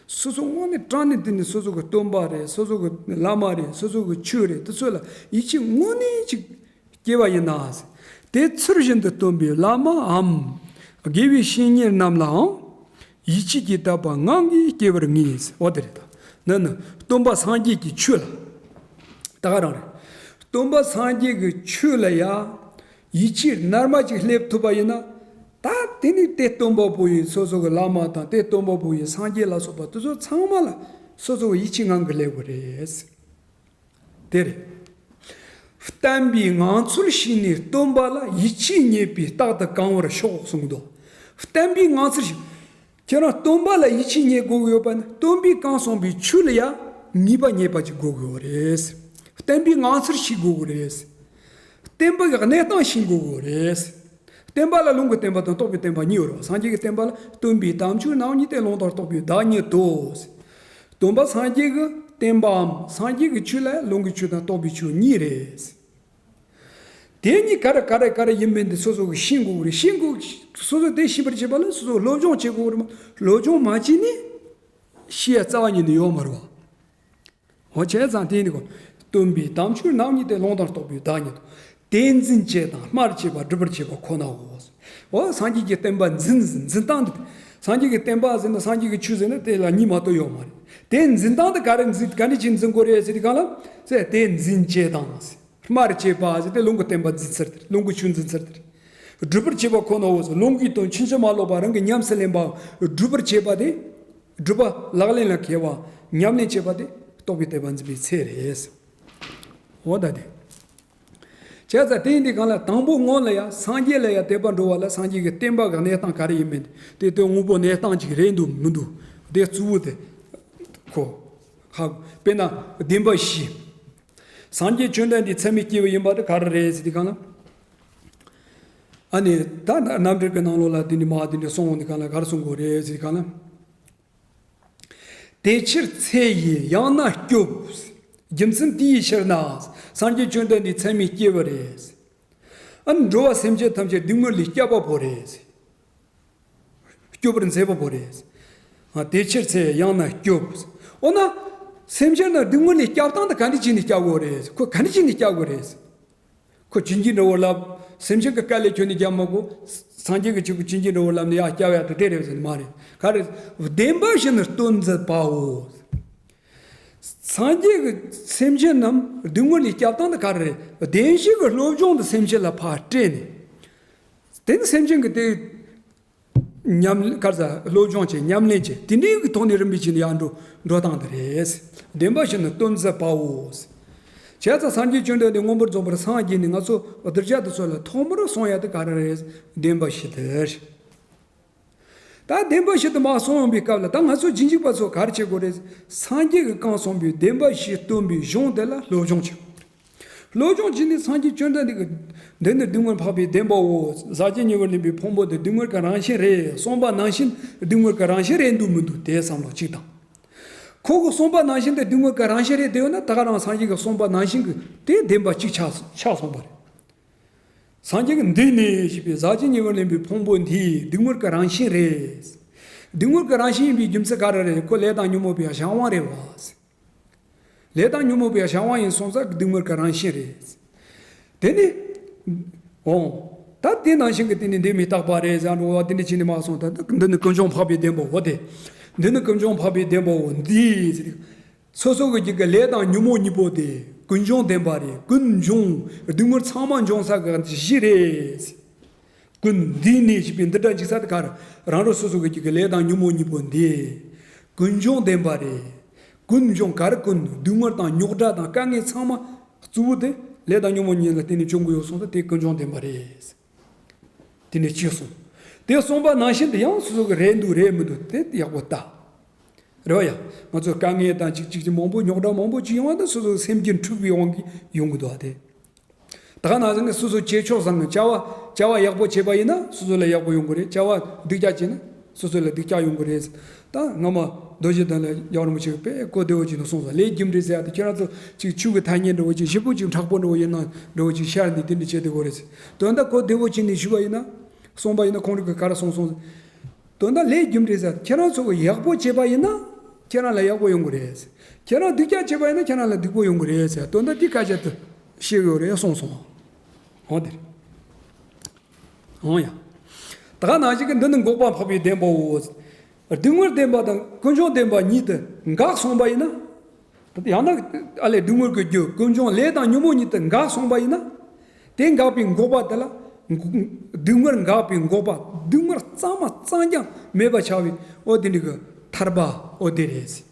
སོ་སོ་དངོས་གནས་དྲང་གནས་དེ་ནི་སོ་སོ་གི་སྟོན་པ་རེད་སོ་སོ་གི་བླ་མ་རེད་སོ་སོ་གི་ཆོས་རེད་དེ་ཚོ་ལ་ཡིད་ཆེས་དངོས་གནས་ཅིག་སྐྱེ་བ་ཡིན་ན། དེ་ཚུལ་བཞིན་དུ་སྟོན་པའི་བླ་མའམ། དགེ་བའི་བཤེས་གཉེན་རྣམས་ལའང་། ཡིད་ཆེས་ཀྱིས་དད་པ་ངང་གིས་སྐྱེ་བར་ངེས། འོ་དེ་རེད་ད། འདི་ནི་སྟོན་པ་སངས་རྒྱས་ཀྱི་ཆོས་ལ། ད་ག་རང་རེད། སྟོན་པ་སངས་རྒྱས་ཀྱི་ཆོས་ལ་ཡ། ཡིད་ཆེས་རྣལ་མ་ཅིག་སླེབས་ཐུབ་པ་ཡིན་ན། ད་དེ་ནི་དེ་སྟོན་པ་པོ་ཡི་སོ་སོ་གི་བླ་མ་དང་དེ་སྟོན་པ་པོ་ཡི་སངས་རྒྱས་ལ་སོགས་པ་དེ་ཚོ་ཚང་མ་ལ་སོ་སོ་གི་ཡིད་ཆེས་ངང་གིས་སླེབས་དགོས་རེད། དེ་རེད། བསྟན་པའི་ངང་ཚུལ་ཤེས་ནས་སྟོན་པ་ལ་ཡིད་ཆེས་རྙེད་པས་རྟག་ཏུ་གང་བར་ཤོག་གསུངས་འདུག་བསྟན་པའི་ངང་ཚུལ་ཤེས། ཁྱེད་རང་སྟོན་པ་ལ་ཡིད་ཆེས་རྙེད་དགོས་ཀྱི་ཡོད་པ་ནི་སྟོན་པས་གང་གསུངས་པའི་ཆོས་ལ་ཡང་ངེས་པ་རྙེད་པ་ཅིག་དགོས་ཀྱི་ཡོད་རེད། བསྟན་པའི་ངང་ཚུལ་ཤེས་དགོས་ཀྱི་རེད། བསྟན་པ་གི་གནས་སྟངས་ཤེས་དགོས་ཀྱི་རེད། བསྟན་པ་ལ་ལུང་གི་བསྟན་པ་དང་རྟོགས་པའི་བསྟན་པ་གཉིས་ཡོད་རེད། སངས་རྒྱས་ཀྱི་བསྟན་པ་ལ་སྟོན་པའི་དམ་ཆོས་རྣམ་གཉིས་ཏེ། ལུང་དང་རྟོགས་པའི་བདག་ཉིད་དོ། སྟོན་པ་སངས་རྒྱས་ཀྱི་བསྟན་པའམ་སངས་རྒྱས་ཀྱི་ཆོས་ལ་ལུང་གི་ཆོས་དང་རྟོགས་པའི་ཆོས་གཉིས་རེད། དེ་གཉིས་ག་རེ་ག་རེ་ག་རེ་ཡིན་མིན་དེ་སོ་སོ་གིས་ཤེས་དགོས་ཀྱི་རེད། ཤེས་དགོས། སོ་སོ་དེ་ཤེས་པར་བྱེད་པ་ལ་སོ་སོ་སློབ་སྦྱོང་བྱེད་དགོས་ཀྱི་རེད་མ། སློབ་སྦྱོང་མ་བྱས་ནས་ཤེས་ཡ་རྩ་བ་ཉིད་ནས་ཡོད་མ་རེད་བ། འོ་བྱས་ཙང་དེ་ནི་གོ། སྟོན་པའི་དམ་ཆོས་རྣམ་གཉིས་ཏེ། ལུང་དང་རྟོགས་པའི་བདག་ཉིད་དོ། དེ་འཛིན་བྱེད་དང་སྨྲར་བྱེད་པ་སྒྲུབ་པར་བྱེད་པ་ཁོ་ནའོ། འོ་སངས་རྒྱས་ཀྱི་བསྟན་པ་འཛིན་འཛིན་སྟངས་འདི། སངས་རྒྱས་ཀྱི་བསྟན་པ་ཟེར་ན་སངས་རྒྱས་ཀྱི་ཆོས་ཟེར་ན་དེ་ལ་གཉིས་མ་གཏོགས་ཡོད་མ་རེད། དེ་འཛིན་སྟངས་དེ་ག་རེ་འཛིན་ག་འདྲ་ཅིག་འཛིན་དགོས་རེད་ཟེར་དུས་གང་ལ། ཟེར་དེ་འཛིན་བྱེད་དང་། སྨྲར་བྱེད་པ་ཟེར་དེ་ལུང་གི་བསྟན་པ་འཛིན་ཚུལ་དེ་རེད། ལུང་གི་ཆོས་འཛིན་ཚུལ་དེ་རེད། སྒྲུབ་པར་བྱེད་པ་ཁོ་ནའོ་ཟེར། ལུང་གི་དོན་ཕྱིན་ཅི་མ་ལོག་པ་རང་གིས་ཉམས་སུ་ལེན་པ། སྒྲུབ་པར་བྱེད་པ་དེ། སྒྲུབ་པ་ལག་ལེན་ལ་འཁེལ་བ། ཉམས་ལེན་བྱེད་པ་དེ་རྟོགས་པའི་བསྟན་པ་འཛིན་པའི་ཚད་རེད། འོ་ད་དེ། བྱས་ཙང་དེ་ཡིན་དུས་གང་ལ་དང་པོ་སྔོན་ལ་ཡང་སངས་རྒྱས་ལ་ཡང་དད་པ་འགྲོ་བ་ལ་སངས་རྒྱས་ཀྱི་བསྟན་པ་གི་གནས་སྟངས་ག་རེ་ཡིན་མིན་དེ་དོན་དངོས་པོ་གནས་སྟངས་ཅིག་རེད་འདུག་མི་འདུག་དེ་གཙོ་བོ་དེ། ཁོ། ཧ། དཔེར་ན་བདེན་པ་བཞི། སངས་རྒྱས་བཅོམ་ལྡན་འདས་ཚད་མས་སྐྱེས་པ་ཡིན་པ་དེ་ག་རེ་རེད་ཟེར་དུས་གང་ལ། ཨ་ནི་ད་རྣམ་འགྲེལ་གྱི་ནང་ལོགས་ལ་དེ་ནི་མ་དེ་འདྲ་གསུངས་འོང་དུས་གང་ལ་ག་རེ་གསུང་དགོས་རེད་ཟེར་དུས་གང་ལ། དེ་ཕྱིར་འཚེ་ཡི་ཡང་ན་སྐྱོབས། རྒྱུ་མཚན་དེའི་ཕྱིར་ན། སངས་རྒྱས་བཅོམ་ལྡན་འདས་ཚད་མས་སྐྱེས་པ་རེད། ཨ་ནི་འགྲོ་བ་སེམས་ཅན་ཐམས་ཅད་སྡུག་བསྔལ་ལས་སྐྱོབ་པ་པོ་རེད། སྐྱོབ་པར་མཛད་པ་པོ་རེད། ཨ་དེ་ཕྱིར་འཚེ་ཡང་ན་སྐྱོབས། འོ་ན། སེམས་ཅན་ལ་སྡུག་བསྔལ་ལས་སྐྱོབ་སྟངས་དེ་ག་འདྲ་བྱས་ནས་སྐྱོབ་དགོས་རེད། ཁོ་ག་འདྲ་བྱས་ནས་སྐྱོབ་དགོས་རེད། ཁོ་བྱིན་གྱིས་འགྲོ་བ་ལ། སེམས་ཅན་གྱི་དཀའ་ལས་ཁྱོན་ནས་རྒྱབ་མ་དགོས། སངས་རྒྱས་ཀྱི་ཆོས་ཀྱིས་བྱིན་གྱིས་འགྲོ་བ་ལ་ནི་ཡར་སྐྱོབ་ཡ་དེ་དེ་རེད་ཟེར་ནི་མ་རེད། ག་རེ། བདེན་པ་བཞིན་སྟོན་མཛད་པའོ། སངས་རྒྱས་ཀྱིས་སེམས་ཅན་རྣམས་སྡུག་བསྔལ་ལས་སྐྱོབ་སྟངས་དེ་ག་རེ་རེད། བདེན་བཞི་གི་སློབ་སྦྱོང་དེ་སེམས་ཅན་ལ་ཕར་སྤྲད་ནས། དེ་ནི་སེམས་ཅན་གྱི་དེ། ཉམས་ག་རེ་ཟ། སློབ་སྦྱོང་བྱེད། ཉམས་ལེན་བྱེད། དེ་འདྲའི་གི་ཐོག་ནས་རིམ་པས་བྱས་ནས་ཡར་འགྲོ་འགྲོ་སྟངས་དེ་རེད། བདེན་པ་བཞིན་སྟོན་མཛད་པའོ། བྱས་ཙང་སངས་རྒྱས་བཅོམ་ལྡན་འདས་མངོན་པར་རྫོགས་པར་སངས་རྒྱས་ནས་ང་ཚོ་གདུལ་བྱ་དེ་ཚོ་ལ་ཐོག་མར་གསུང་ཡ་དེ་ག་རེ་རེད། བདེན་པ་བཞི་དེ་རེད། ད་བདེན་པ་བཞི་དེ་མར་གསུངས་ཡོང་པའི་སྐབས་ལ་ད་ང་ཚོ་རྗེས་འཇུག་པ་ཚོ་ག་རེ་བྱེད་དགོས་རེད། སངས་རྒྱས་ཀྱིས་གང་གསུངས་པའི་བདེན་པ་བཞི་སྟོན་པའི་གཞུང་དེ་ལ་སློབ་སྦྱོང་བྱེད་དགོས་རེད། སློབ་སྦྱོང་བྱས་ནས་སངས་རྒྱས་བཅོམ་ལྡན་འདས་ཀྱིས་འདི་ནི་སྡུག་བསྔལ་འཕགས་པའི་བདེན་པའོ། ཟག་བཅས་ཉེ་བར་ལེན་པའི་ཕུང་པོ་འདི་སྡུག་བསྔལ་གྱི་རང་བཞིན་རེད་གསུངས་པ་ནང་བཞིན་སྡུག་བསྔལ་གྱི་རང་བཞིན་རེད་འདུག་མི་འདུག་དེ་བསམ་བློ་གཅིག་དང་། ཁོ་གིས་གསུངས་པ་ནང་བཞིན་དེ་སྡུག་བསྔལ་གྱི་རང་བཞིན་རེད་དེ་ཡོད་ན་ད་ག་རང་སངས་རྒྱས་ཀྱིས་གསུངས་པ་ནང་བཞིན་གྱི་དེ་བདེན་པ་གཅིག་ཆགས་ཆགས་སོང་བ་རེད། སངས་རྒྱས་ཀྱིས་འདི་ནི་ཞེས་པའི་ཟག་བཅས་ཉེ་བར་ལེན་པའི་ཕུང་པོ་འདི་སྡུག་བསྔལ་གྱི་རང་བཞིན་རེད། སྡུག་བསྔལ་གྱི་རང་བཞིན་ཡིན་པའི་རྒྱུ་མཚན་ག་རེ་རེད། ཁོ་ལས་དང་ཉོན་མོངས་པའི་གཞན་དབང་རེད་བ། ལས་དང་ཉོན་མོངས་པའི་གཞན་དབང་ཡིན་སོང་ཙང་སྡུག་བསྔལ་གྱི་རང་བཞིན་རེད། དེ་ནི། འོང་། ད་དེ་ནང་བཞིན་གྱི་དེ་ནི་འདི་མི་རྟག་པ་རེད་ཟེར་འགྲོ་བ་དེ་འདྲ་བྱས་ནས་མར་གསུངས་ད་འདི་ནི་ཀུན་འབྱུང་འཕགས་པའི་བདེན་པའོ་དེ། འདི་ནི་ཀུན་འབྱུང་འཕགས་པའི་བདེན་པའོ་འདི་ཟེར། སོ་སོ་གི་རྒྱུད་ཀྱི་ལས་དང་ཉོན་མོངས་གཉིས་པོ་དེ་ཀུན་འབྱུང་བདེན་པ་རེད། ཀུན་འབྱུང་། སྡུག་བསྔལ་ཚང་མ་འབྱུང་ས་གི་གཞི་རེད། ཀུན་འདི་ནི་ཞེས་པའི་འདི་འདྲ་འཇིག་ས་དེ་ག་རེ་རང་རང་སོ་སོ་གི་རྒྱུད་ཀྱི་ལས་དང་ཉོན་མོངས་གཉིས་པོ་འདི་ཀུན་འབྱུང་བདེན་པ་རེད། ཀུན་འབྱུང་ག་རེ་ཀུན། སྡུག་བསྔལ་དང་རྙོག་དྲ་དང་དཀའ་ངལ་ཚང་མ་གཙོ་བོ་དེ་ལས་དང་ཉོན་མོངས་གཉིས་ལ་བརྟེན་ནས་བྱུང་གི་ཡོད་གསུངས་ཏེ། དེ་ཀུན་འབྱུང་བདེན་པ་རེད། དེ་ནས་གཅིག་གསུངས། དེ་གསུངས་པ་ནང་བཞིན་དུ་ཡང་སོ་སོ་གི་རེད་འདུག་རེད་མི་འདུག་དེ་ཡག་པོ་ལྟ། རེད་བ་ཡ། ང་ཚོ་དཀའ་ངལ་དང་ཅིག་ཅིག་ཅིག་མང་པོ་རྙོག་དྲ་མང་པོ་ཅིག་ཡོང་བ་དེ་སོ་སོ་སེམས་ཀྱི་འཁྲུག་པའི་དབང་གིས་ཡོང་གི་འདུག་བ་དེ། ད་ག་ནང་བཞིན་གྱི་སོ་སོ་བྱེད་ཕྱོགས་བཟང་ངི་བྱ་བ་བྱ་བ་ཡག་པོ་བྱས་པ་ཡིན་ན་སོ་སོ་ལ་ཡག་པོ་ཡོང་གི་རེད། བྱ་བ་སྡུག་ཅག་བྱས་ན་སོ་སོ་ལ་སྡུག་ཅག་ཡོང་གི་རེད། ད་སྔ་མ་རྡོ་རྗེ་གདན་ལ་རྒྱལ་བ་རིན་པོ་ཆེ་གིས་དཔེ་གོ་བདེ་བོ་ཅིག་ནས་གསུངས་སོང་། ལས་རྒྱུ་འབྲས་ཟེར་ཡ་དེ་ཁྱེད་རང་ཚོ་ཅིག་ཆུ་གི་ཐ་སྙད་འདྲ་བོ་ཅིག་ཞིབ་པོ་ཅིག་མཁྲེགས་པོ་འདྲ་བོ་ཡིན་ན་འདྲ་བོ་ཅིག་ཤར་ནས་དེ་འདྲ་བྱེད་བདེ་བོ་རེད། དོན་དག་གོ་བདེ་བོ་ཅིག་ནས་ཞུས་པ་ཡིན་ན། གསུངས་པ་ཡིན་ན་ཁོང་རང་གིས་ག་རེ་གསུངས་སོང་། དོན་དག་ལས་རྒྱུ་འབྲས་ཟེར། ཁྱེད་རང་ཚོ་གིས་ཡག་པོ་བྱས་པ་ཡིན་ན་ཁྱེད་རང་ལ་ཡག་པོ་ཡོང་གི་རེད། ཁྱེད་རང་སྡུག་ཅག་བྱས་པ་ཡིན་ན་ཁྱེད་རང་ལ་སྡུག་པོ་ཡོང་གི་རེད་ཟེར། དོན་དག་དེ་སྐད་ཆ་དེ་བཤད་ཡོད་རེད་གསུངས་སོང་། འོ་དེ་རེད། འོ་ཡ། ད་ག་ནང་བཞིན་གྱི་འདི་ནི་འགོག་པ་འཕགས་པའི་བདེན་པའོ། སྡུག་བསྔལ་བདེན་པ་དང་ཀུན་འབྱུང་བདེན་པ་གཉིས་དེ་འགགས་སོང་བ་ཡིན་ན། ད་ཡང་ན་ཨ་ལས་སྡུག་བསྔལ་གྱི་རྒྱུ་ཀུན་འབྱུང་ལས་དང་ཉོན་མོངས་གཉིས་དེ་འགགས་སོང་བ་ཡིན་ན། དེ་འགགས་པའི་འགོག་པ་དེ་ལ། སྡུག་བསྔལ་འགགས་པའི་འགོག་པ། སྡུག་བསྔལ་གཙང་མ་གཙང་རྐྱང་མེད་པར་བྱ་བའི་འོ་དེ་འདྲ་གི་ཐར་པ་འོ་དེ་རེད།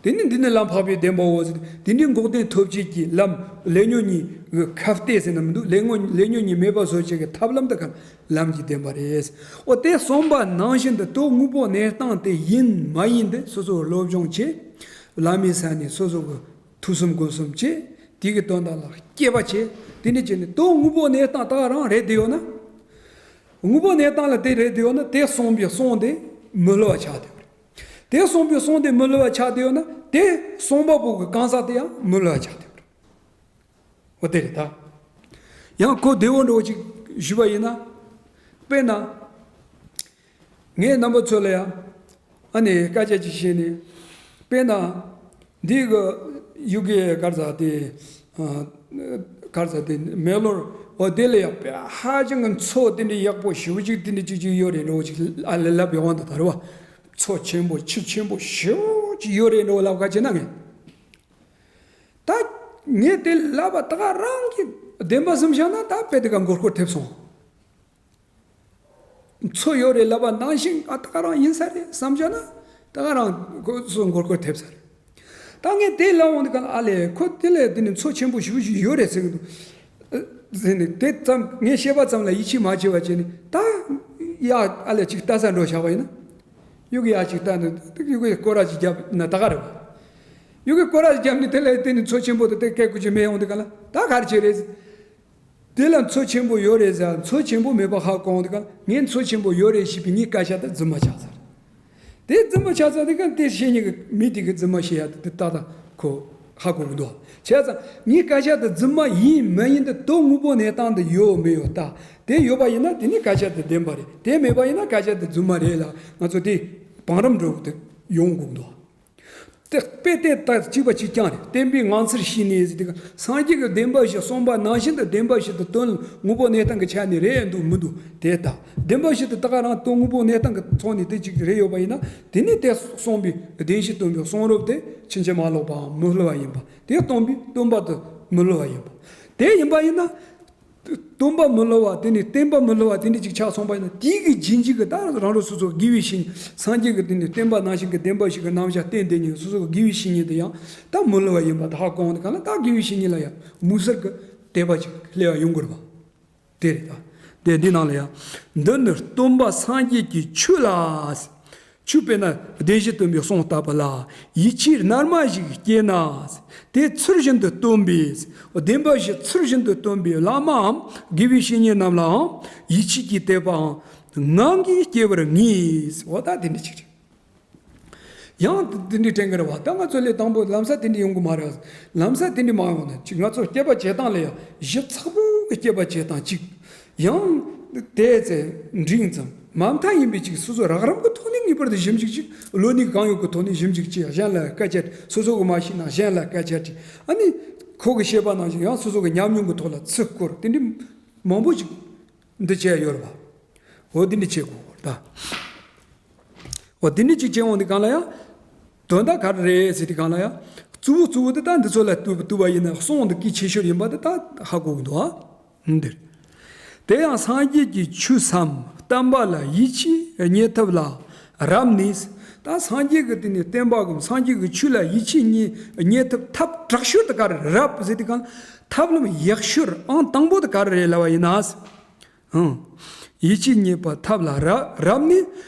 དེ་ནི་འདི་ནི་ལམ་འཕགས་པའི་བདེན་པའོ་ཟེར། དེ་འདྲའི་འགོག་བདེན་ཐོབ་བྱེད་ཀྱི་ལམ་ལས་ཉོན་གཉིས་ཀྱི་ཁ་གཏད་ཟེར་ན་མི་འདུག་ལས་ངོ་ལས་ཉོན་གཉིས་མེད་པ་བཟོ་བྱེད་ཀྱི་ཐབས་ལམ་དེ་ག་ལམ་གྱི་བདེན་པ་རེད། འོ་དེ་གསུངས་པ་ནང་བཞིན་དུ་དོན་དངོས་པོ་གནས་སྟངས་དེ་ཡིན་མ་ཡིན་དེ་སོ་སོར་སློབ་སྦྱོང་བྱེད། བླ་མའི་ས་ནས་སོ་སོ་གི་ཐུགས་བསམ་སྒོམ་གསུམ་བྱེད། དེ་གི་དོན་དག་ལ་དཔྱད་པ་བྱེད། དེ་འདྲ་བྱས་ནས་དོན་དངོས་པོ་གནས་སྟངས་ད་ག་རང་རེད་བསྡད་ཡོད་ན། དངོས་པོ་གནས་སྟངས་ལ་དེ་རེད་བསྡད་ཡོད་ན་དེ་གསུངས་པའི་གསུང་དེ་མི་སླུ་བ་ཆགས་བསྡད་པ་རེད། དེ་གསུངས་པའི་གསུང་དེ་མི་སླུ་བ་ཆགས་བསྡད་ཡོད་ན་དེ་གསུངས་པ་པོ་གི་གང་ཟག་དེ་ཡང་མི་སླུ་བ་ཆགས་བསྡད་པ་རེད། འོ་དེ་རེད་ད། ཡང་གོ་བདེ་བོ་འདྲ་བོ་ཅིག་ཞུས་པ་ཡིན་ན། དཔེར་ན། ངས་རྣམ་པ་ཚོ་ལ་ཡང་ཨ་ནི་སྐད་ཆ་ཅིག་བཤད་ནས། དཔེར་ན། འདི་གི་ཡུ་གེ་གར་ས་དེ། ཨ། གར་ས་དེ་མེག་ལོར་འོ་དེ་ལ་ཡང་དཔེ་ཧ་ཅང་གི་མཚོ་དེ་འདྲ་ཡག་པོ་ཞེ་པོ་ཅིག་དེ་འདྲ་ཅིག་ཅིག་ཡོད་རེད་འདྲ་བོ་ཅིག་ཨ་ལས་ལབ་ཡོང་བ་འདུག་ད་རེད་བ། མཚོ་ཆེན་པོ་ཆུ་ཆེན་པོ་ཞེ་པོ་ཅིག་ཡོད་རེད་འདྲ་བོ་ལབ་ག་བྱས་ན་ངས། ད་ངས་དེ་ལབ་པ་ད་ག་རང་གི་བདེན་པ་བཟུང་བཞག་ན་ད་དཔེ་དེ་ག་མགོ་སྐོར་ཐེབས་སོང་། མཚོ་ཡོད་རེད་ལབ་པ་ནང་བཞིན་ཨ་ད་ག་རང་ཡིན་ས་རེད་བསམ་བྱས་ན་ད་ག་རང་ཁོ་ཚོ་མགོ་སྐོར་ཐེབས་ས་རེད། ད་ངས་དེ་ལབ་འོང་དུས་ག་ལ་ཨ་ལས་ཁོ་དེ་ལས་དེ་ནི་མཚོ་ཆེན་པོ་ཞེ་པོ་ཞིག་ཡོད་རེད་ཟེར་གི་འདུག་ཟེར་ནས་དེ་ཙམ་ངས་བཤད་པ་ཙམ་ལ་ཡིད་ཆེས་མ་བྱས་པ་བྱས་ནས་ད་ཡ་ཨ་ལས་ཅིག་ལྟ་ས་འགྲོ་བཞག་པ་ཡིན་ན། ཡུ་གེ་ཡ་ཅིག་ལྟ་ནས་ཡུ་གེ་སྐོར་ར་ཅིག་བརྒྱབ་ན་ད་ག་རེད་བ། ཡུ་གེ་སྐོར་ར་ཅིག་བརྒྱབ་ནས་དེ་ལས་དེ་ནི་མཚོ་ཆེན་པོ་དེ་དེ་སྐད་ཁུ་ཅིག་མེད་འོང་དུས་ག་ལ་ད་ག་རེ་བྱས་རེད། དེ་ལ་མཚོ་ཆེན་པོ་ཡོད་རེད་ཟེར། མཚོ་ཆེན་པོ་མེད་པ་ཧ་གོ་འོང་དུས་ག་ངས་མཚོ་ཆེན་པོ་ཡོད་རེད་ཞེས་པའི་ངའི་སྐད་ཆ་དེ་རྫུན་མ་ཆགས་ཚར། དེ་རྫུན་མ་ཆགས་ཚར་དུས་ག་དེ་བཤད་མཁན་གྱི་མི་དེ་གི་རྫུན་མ་བཤད་ཡ་དེ་ཏག་ཏག་ཁོ་ཧ་གོ་གི་འདུག་བྱས་ཙང་ངའི་སྐད་ཆ་དེ་རྫུན་མ་ཡིན་མ་ཡིན་དེ་དོན་དངོས་པོ་གནས་སྟངས་དེ་ཡོད་མེད་ཡོད་ལྟ། དེ་ཡོད་པ་ཡིན་ན་དེ་ནི་སྐད་ཆ་དེ་བདེན་པ་རེད། དེ་མེད་པ་ཡིན་ན་སྐད་ཆ་དེ་རྫུན་མ་རེད་ལ་ང་ཚོ་དེ་བང་རིམ་འགྲོ་གི་དེ་ཡོང་དགོས་འདུག་དེ་དཔེ་དེ་ལྟར་གཅིག་པ་གཅིག་རྐྱང་རེད། བསྟན་པའི་ངང་ཚུལ་ཤེས་ནས་ཟེར་དུས་སངས་རྒྱས་ཀྱི་བདེན་པ་བཞི་གསུངས་པ་ནང་བཞིན་དུ་བདེན་པ་བཞི་དེ་དོན་དངོས་པོ་གནས་སྟངས་ཀྱི་ཆ་ནས་རེད་འདུག་མི་འདུག་དེ་ལྟ། བདེན་པ་བཞི་དེ་ད་ག་རང་དོན་དངོས་པོ་གནས་སྟངས་ཀྱི་ཐོག་ནས་དེ་གཅིག་རེད་ཡོད་པ་ཡིན་ན་དེ་ནི་དེ་གསུངས་པའི་བདེན་བཞི་སྟོན་པའི་གསུང་རབ་དེ་ཕྱིན་ཅི་མ་ལོག་པའམ་མི་སླུ་བ་ཡིན་པ། དེ་སྟོན་པའི་སྟོན་པ་དེ་མི་སླུ་བ་ཡིན་པ། དེ་ཡིན་པ་ཡིན་ན། སྟོན་པ་མི་སླུ་བ་དེ་ནི་བསྟན་པ་མི་སླུ་བ་དེ་འདྲ་ཅིག་ཆགས་སོང་པ་ཡིན་ན་དེའི་གི་རྗེས་འཇུག་གི་ད་རང་རང་སོ་སོ་དགེ་བའི་བཤེས་གཉེན་སངས་རྒྱས་ཀྱི་དེ་ནི་བསྟན་པ་ནང་བཞིན་གྱི་བདེན་པ་བཞི་གི་རྣམ་གཞག་བསྟན་དེ་ཉིད་སོ་སོ་གི་དགེ་བའི་བཤེས་གཉེན་དེ་ཡང་ད་མི་སླུ་བ་ཡིན་པ་ད་ཧ་གོ་འོང་དུས་ག་ལ་ད་དགེ་བའི་བཤེས་གཉེན་ལ་ཡང་མུ་གསར་གྱི་དད་པ་ཅིག་སླེབས་པ་ཡོང་དགོས་རེད་པ། དེ་རེད་ད། དེ་འདི་ནང་ལ་ཡང་། འདི་ནི་སྟོན་པ་སངས་རྒྱས་ཀྱི་ཆོས་ལ། ཆོས་དཔེར་ན་བདེན་བཞི་སྟོན་པའི་གསུང་ལྟ་བུ་ལ་ཡིད་ཆེས་རྣལ་མ་ཞིག་སྐྱེས་ན། དེ་ཚུལ་བཞིན་དུ་སྟོན་པའི་བདེན་པ་བཞི་ཚུལ་བཞིན་དུ་སྟོན་པའི་བླ་མའམ་དགེ་བའི་བཤེས་གཉེན་རྣམས་ལའང་ཡིད་ཆེས་ཀྱི་དད་པའང་ངང་གིས་སྐྱེ་བར་ངེས། འོ་ད་དེ་འདྲ་ཅིག་རེད། ཡང་དེ་འདྲའི་དྲན་གི་རེད་བ། ད་ང་ཚོ་ལས་དང་པོ་ལམ་སང་དེ་འདྲ་ཡོང་གི་མ་རེད། ལམ་སང་དེ་འདྲ་མ་ཡོང་ན་ཅིག་ང་ཚོ་སྐྱེས་པ་བྱེད་སྟངས་ལ་ཡང་གཞི་ཚགས་པོ་གི་སྐྱེས་པ་བྱེད་སྟངས་ཅིག་ཡང་དེ་ཚེ་འབྲིང་ཙམ་མ་མཐའ་ཡིན་པའི་ཅིག་སོ་སོ་རགས་རིམ་གི་ཐོག་ནས་ངེས་པར་དུ་ཞིབ་འཇུག་ཅིག་བློ་ནུས་གང་ཡོད་ཀྱི་ཐོག་ནས་ཞིབ་འཇུག་ཅིག་གཞན་ལ་སྐད་ཆ་དྲིས། སོ་སོ་གི་མ་ཤེས་ན་གཞན་ལ་སྐད་ཆ་དྲིས། ཨ་ནི་ཁོ་གི་བཤད་པ་ནང་བཞིན་ཡང་སོ་སོ་གི་ཉམས་མྱོང་གི་ཐོག་ལ་ཚུར་སྐོར་དེ་འདྲ་མང་པོ་ཅིག་འདི་བྱས་ཡོད་རེད་བ། འོ་འདི་འདྲ་བྱེད་དགོས་ད། འོ་དེ་འདྲ་ཅིག་བྱས་འོང་དུས་གང་ལ་ཡང་། དོན་དག་ག་རེ་རེད་ཟེར་དུས་གང་ལ་ཡང་། གཙོ་བོ་གཙོ་བོ་དེ་ད་འདི་ཚོ་ལ་ལྟོས་ལྟོས་པ་ཡིན་ན་གསུང་འདི་གལ་ཆེ་ཤོས་ཡིན་པ་དེ་ད་ཧ་གོ་གི་འདུག་ཨ། འདིར། དེ་ཡང་སངས་རྒྱས་ཀྱི་ཆོས་སམ་བསྟན་པ་ལ་ཡིད་ཆེས་རྙེད་ཐབས་ལ་རབ་གནས། ད་ ད་སངས་རྒྱས་ཀྱི་དེ་ནས་བསྟན་པ་གི་སངས་རྒྱས་ཀྱི་ཆོས་ལ་ཡིད་ཆེས་རྙེད་རྙེད་ཐབས་ཐབས་དྲག་ཤོས་དེ་ག་རེ་རབ་ཟེར་དུས་གང་ལ། ཐབས་ལམ་ཡག་ཤོས་ཨང་དང་པོ་དེ་ག་རེ་རེད་ལབ་པ་ཡིན་ན། ཨང་། ཡིད་ཆེས་རྙེད་པ་ཐབས་ལ་རབ་རབ་ནི།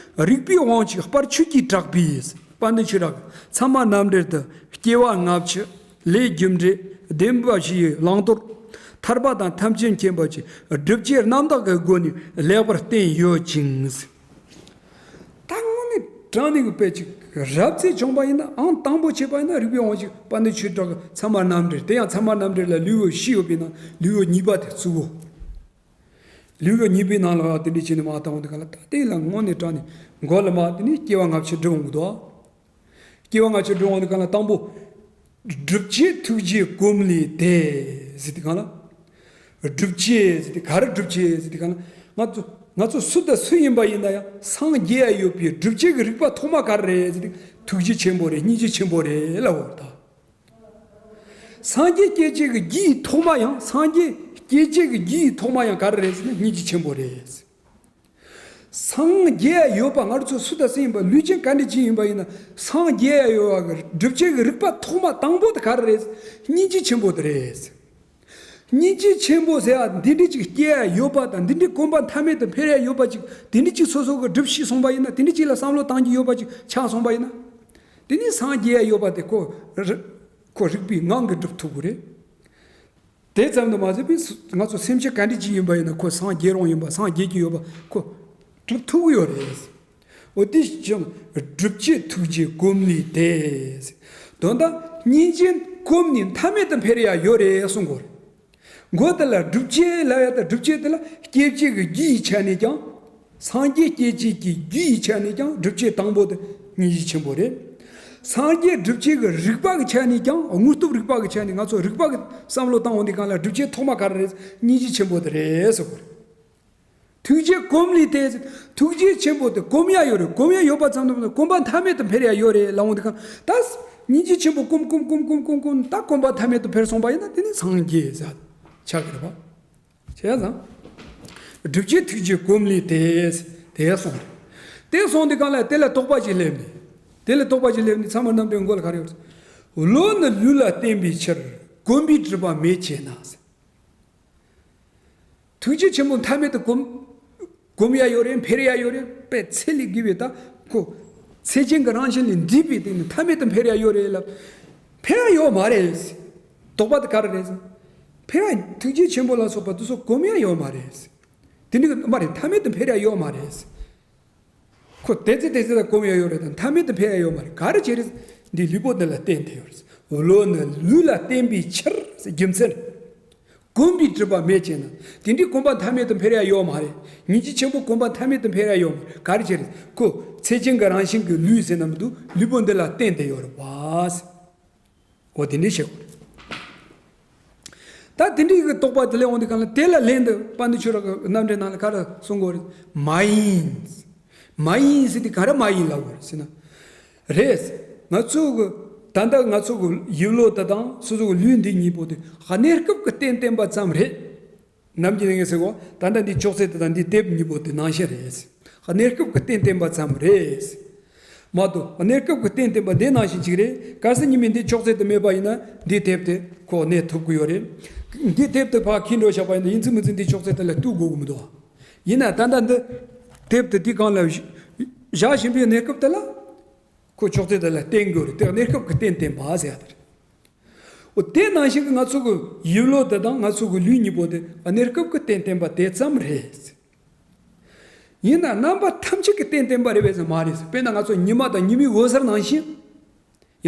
རིག་པའི་དབང་ཕྱུག་དཔལ་ཆོས་ཀྱི་གྲགས་པས། དཔལ་ལྡན་ཆོས་གྲགས་ཀྱིས་ཚད་མ་རྣམ་འགྲེལ་དུ་སྐྱེ་བ་སྔ་ཕྱི། ལས་རྒྱུ་འབྲས། བདེན་པ་བཞིའི་བླང་དོར། ཐར་པ་དང་ཐམས་ཅད་མཁྱེན་པ་བཅས་སྒྲུབ་བྱེད་རྣམ་དག་གི་སྒོ་ནས་ལེགས་པར་བསྟན་ཡོད་ཅིང་། ད་དངོས་གནས་དྲང་གནས་ཀྱི་དཔེ་ཅིག་རབ་ཙམ་བྱུང་པ་ཡིན་ན། ཨང་དང་པོ་བྱས་པ་ཡིན་ན་རིག་པའི་དབང་ཕྱུག་དཔལ་ལྡན་ཆོས་གྲགས་ཀྱི་ཚད་མ་རྣམ་འགྲེལ། དེ་ཡང་ཚད་མ་རྣམ་འགྲེལ་ལ་ལེའུ་བཞི་ཡོད་པའི་ནང་ལེའུ་གཉིས་པ་དེ་གཙོ་བོ། ལེའུ་གཉིས་པའི་ནང་ལ་དེ་འདྲ་བྱས་ནས་མར་བཏང་འོང་དུས་གང་ལ། ད་དེ་ལ་དངོས་གནས་དྲང་གནས་མགོ་ལ་མར་དེ་ནས་སྐྱེ་བ་སྔ་ཕྱི་འགྲིབ་འོང་གི་འདུག་སྐྱེ་བ་སྔ་ཕྱི་འགྲིབ་འོང་དུས་གང་ལ། དང་པོ། སྒྲུབ་བྱེད་ཐུགས་རྗེ་གོམས་ལས་འདས་ཟེར་དུས་གང་ལ། སྒྲུབ་བྱེད་ཟེར་དུས་ག་རེ་སྒྲུབ་བྱེད་ཟེར་དུས་གང་ལ། ང་ཚོ་ང་ཚོ་སུ་དང་སུ་ཡིན་པ་ཡིན་ན་ཡང་སངས་རྒྱས་ཡ་ཡོད་པའི་སྒྲུབ་བྱེད་ཀྱི་རིགས་པ་ཐོག་མ་ག་རེ་རེད་ཟེར་དུས། ཐུགས་རྗེ་ཆེན་པོ་རེད། སྙིང་རྗེ་ཆེན་པོ་རེད་ལབ་པ་རེད་ད། སངས་རྒྱས་སྐྱེ་བྱེད་ཀྱི་རྒྱུ་ཡི་ཐོག་མ་ཡང་། སངས་རྒྱས་སྐྱེ་བྱེད་ཀྱི་རྒྱུ་ཡི་ཐོག་མ་ཡང་ག་རེ་རེད་ཟེར་ན་སྙིང་རྗེ་ཆེན་པོ་རེད། སངས་རྒྱས་ཡོད་པ། ང་ཚོ་སུ་དང་སུ་ཡིན་པ། ལུས་ཅན་ག་འདྲ་ཅིག་ཡིན་པ་ཡིན་ན། སངས་རྒྱས་ཡོད་པ་གི་སྒྲུབ་བྱེད་ཀྱི་རིགས་པ་ཐོག་མ་དང་པོ་དེ་ག་རེ་རེད། སྙིང་རྗེ་ཆེན་པོ་དེ་རེད། སྙིང་རྗེ་ཆེན་པོ་ཟེར་ཡ་འདི་འདྲ་ཅིག་སྐྱེ་ཡ་ཡོད་པ་དང་། འདི་འདྲའི་གོམ་པ་མཐའ་མེད་དུ་འཕེལ་ཡ་ཡོད་པ་ཅིག་དེ་འདྲ་ཅིག་སོ་སོ་གི་སྒྲུབ་ཤེས་སོང་པ་ཡིན་ན། དེ་འདྲ་ཅིག་ལ་བསམ་བློ་གཏང་རྒྱུ་ཡོད་པ་ཅིག་ཆགས་སོང་པ་ཡིན་ན། དེ་ནི་སངས་རྒྱས་ཡ་ཡོད་པ་དེ་ཁོ་རི་ཁོ་རིག་པའི་ངང་གིས་སྒྲུབ་ཐུབ་ཀྱི་རེད། དེ་ཙམ་དུ་མ་ཟད་པའི་སུ་ང་ཚོ་སེམས་ཅན་ག་འདྲ་ཅིག་ཡིན་པ་ཡིན་ན། ཁོ་སངས་རྒྱས་རུང་ཡིན་པ། སངས་རྒྱས་ཀྱི་ཡོད་པ་ཁོ་སྒྲུབ་ཐུབ་ཀྱི་ཡོད་རེད། འོ་དེ་བཞིན་སྒྲུབ་བྱེད་ཐུགས་རྗེ་གོམས་ལས་འདས། དོན་དག་སྙིང་རྗེ་གོམས་ནས་མཐའ་མེད་དུ་འཕེལ་ཡ་ཡོད་རེད་གསུང་གི་ཡོད་རེད། མགོ་དེ་ལ་སྒྲུབ་བྱེད་ལབ་ཡ་དང་། སྒྲུབ་བྱེད་དེ་ལ་སྐྱེ་བྱེད་ཀྱི་རྒྱུ་ཡི་ཆ་ནས་ཀྱང་། སངས་རྒྱས་སྐྱེ་བྱེད་ཀྱི་རྒྱུ་ཡི་ཆ་ནས་ཀྱང་སྒྲུབ་བྱེད་དང་པོ་དེ་སྙིང་རྗེ་ཆེན་པོ་རེད། སངས་རྒྱས་སྒྲུབ་བྱེད་ཀྱི་རིགས་པ་གི་ཆ་ནས་ཀྱང་། དངོས་སྟོབས་རིགས་པ་གི་ཆ་ནས་ང་ཚོ་རིགས་པ་གི་བསམ་བློ་བཏང་འོང་དུས་གང་ལ། སྒྲུབ་བྱེད་ཐོག་མ་ག་རེ་རེད། སྙིང་རྗེ་ཆེན་པོ་དེ་རེད་ཟེར་གོ། ཐུགས་རྗེ་གོམས་ལས་འདས། ཐུགས་རྗེ་ཆེན་པོ་དེ་གོམས་ཡ་ཡོད་རེད། གོམས་ཡ་ཡོད་པ་ཙམ་དུ་གོམ་པ་མཐའ་མེད་དུ་འཕེལ་ཡ་ཡོད་རེད་ལབ་འོང་དུས་གང་། ད་སྙིང་རྗེ་ཆེན་པོ་གོམས་གོམས་གོམས་གོམས་གོམས་གོམས། ད་གོམ་པ་མཐའ་མེད་དུ་འཕེལ་སོང་པ་ཡིན་ན། དེ་ནི་སངས་རྒྱས་ཟེར་ཆགས་ཀྱི་རེད་པ། བྱས་ཙང་། སྒྲུབ་བྱེད་ཐུགས་རྗེ་གོམས་ལས་འདས། དེ་སོང་། དེ་སོང་དུས་གང་ལ་དེ་ལ་དོགས་པ་ཅིག་སླེབས་ནས། དེ་ལ་དོགས་པ་ཅིག་སླེབས་ནས་ཚད་མ་རྣམ་འགྲེལ་མགོ་ལ་ག་རེ་ཡོད། བློ་ནི་ལུས་ལ་བརྟེན་པའི་ཕྱིར། གོམས་པས་གྲུབ་པ་མེད་ཅེ་ན། ཐུགས་རྗེ་ཆེན་པོ་མཐའ་མེད་དུ་གོམས། གོམས་ཡ་ཡོད་རེད། འཕེལ་ཡ་ཡོད་རེད། པས་ཚད་ལས་བརྒལ་བའི་ད་ཁོ་ཚད་ཅན་གྱི་རང་བཞིན་ལས་འདས་པའི་སྟེང་ནས་མཐའ་མེད་དུ་འཕེལ་ཡ་ཡོད་རེད་ལབ། འཕེལ་ཡ་ཡོད་མ་རེད། དོགས་པ་དེ་ག་རེ་རེད། འཕེལ་ཡ་ཐུགས་རྗེ་ཆེན་པོ་ལ་སོགས་པ་དེ་ཚོ་གོམས་ཡ་ཡོད་མ་རེད། དེ་འདྲ་མ་རེད། མཐའ་མེད་དུ་འཕེལ་ཡ་ཡོད་མ་རེད། ཁོ་དེ་ཚེ་དེ་ཚེ་ལ་གོམས་ཡ་ཡོད་རེད་དང་། མཐའ་མེད་དུ་འཕེལ་ཡ་ཡོད་མ་རེད། ག་རེ་བྱས་རེད། འདི་ལུས་པོ་འདི་ལ་བརྟེན་ཏེ་ཡོད་རེད། བློ་ནི་ལུས་ལ་བརྟེན་པའི་ཕྱིར་ཟེར་རྒྱུ་མཚན། གོམས་པས་གྲུབ་པ་མེད་ཅེ་ན། དེ་འདྲའི་གོམས་པ་མཐའ་མེད་དུ་འཕེལ་ཡ་ཡོད་མ་རེད། སྙིང་རྗེ་ཆེན་པོ་གོམས་པ་མཐའ་མེད་དུ་འཕེལ་ཡ་ཡོད་མ་རེད། ག་རེ་བྱས་རེད། ཁོ་ཚད་ཅན་གྱི་རང་བཞིན་གྱི་ལུས་ཟེར་ན་མི་འདུག་ལུས་པོ་འདི་ལ་བརྟེན་ཏེ་ཡོད་རེད་པ། འོ་དེ་འདྲའི་བཤད་དགོས་རེད། ད་དེ་འདྲའི་གི་དོགས་པ་དེ་ལས་འོང་དུས་གང་ལ། དེ་ལ་ལན་དུ་དཔལ་ལྡན་ཆོས་གྲགས་ཀྱི་རྣམ་འགྲེལ་ནང་ལ་ག་རེ་གསུང་གི་ཡོད་རེད། མ་ཡིན། མ་ཡིན་ཟེར་དུས་ག་རེ་མ་ཡིན་ལབ་དགོས་རེད་ཟེར་ན། རེད། ང་ཚོ་གི་ད་ལྟ་ང་ཚོ་གི་ཡིད་བློ་དེ་དང་སོ་སོ་གི་ལུས་འདི་གཉིས་པོ་དེ་གནས་སྐབས་ཀྱི་རྟེན་བརྟེན་པ་ཙམ་རེད། ནམ་རྒྱུན་ངས་ཟེར་གོ། ད་ལྟ་འདི་ཅོག་ཙེ་དེ་དང་འདི་དེབ་གཉིས་པོ་དེ་ནང་བཞིན་རེད། གནས་སྐབས་ཀྱི་རྟེན་བརྟེན་པ་ཙམ་རེད། མ་གཏོགས་གནས་སྐབས་ཀྱི་རྟེན་བརྟེན་པ་འདི་ནང་བཞིན་ཅིག་རེད། གལ་སྲིད་ཉི་མ་འདི་ཅོག་ཙེ་དེ་མེད་པ་ཡིན་ན། འདི་དེབ་དེ་ཁོ་གནས་ཐུབ་ཀྱི་ཡོད་རེད། འདི་དེབ་དེ་ཕར་འཁྱེར་འགྲོ་བཞག་པ་ཡིན་ན། ཡིན་ཚུལ་མིན་ཚུལ་འདི་ཅོག་ཙེ་དེ་ལ་གཏུག་དགོས་ཀྱི་མི་འདུག་ཡིན་ན་ད་ལྟ་འདི་དེབ་དེ་འདི་སྒང་ལ་བཞག་བཞིན་པའི་གནས་སྐབས་དེ་ལ། ཁོ་ཅོག་ཙེ་དེ་ལ་བརྟེན་དགོས་རེད། དེ་གནས་སྐབས་ཀྱི་རྟེན་བརྟེན་པ་ཟེར་ཡ་དེ་རེད། འོ་དེ་ནང་བཞིན་གྱི་ང་ཚོ་གི་ཡིད་བློ་དེ་དང་ང་ཚོ་གི་ལུས་གཉིས་པོ་དེ་གནས་སྐབས་ཀྱི་རྟེན་བརྟེན་པ་དེ་ཙམ་རེད། ཡིན་ན་རྣམ་པ་ཐམས་ཅད་ཀྱི་རྟེན་བརྟེན་པ་རེད་པས་ཟེར་མ་རེད། དཔེར་ན་ང་ཚོ་ཉི་མ་དང་ཉི་མའི་འོད་ཟེར་ནང་བཞིན།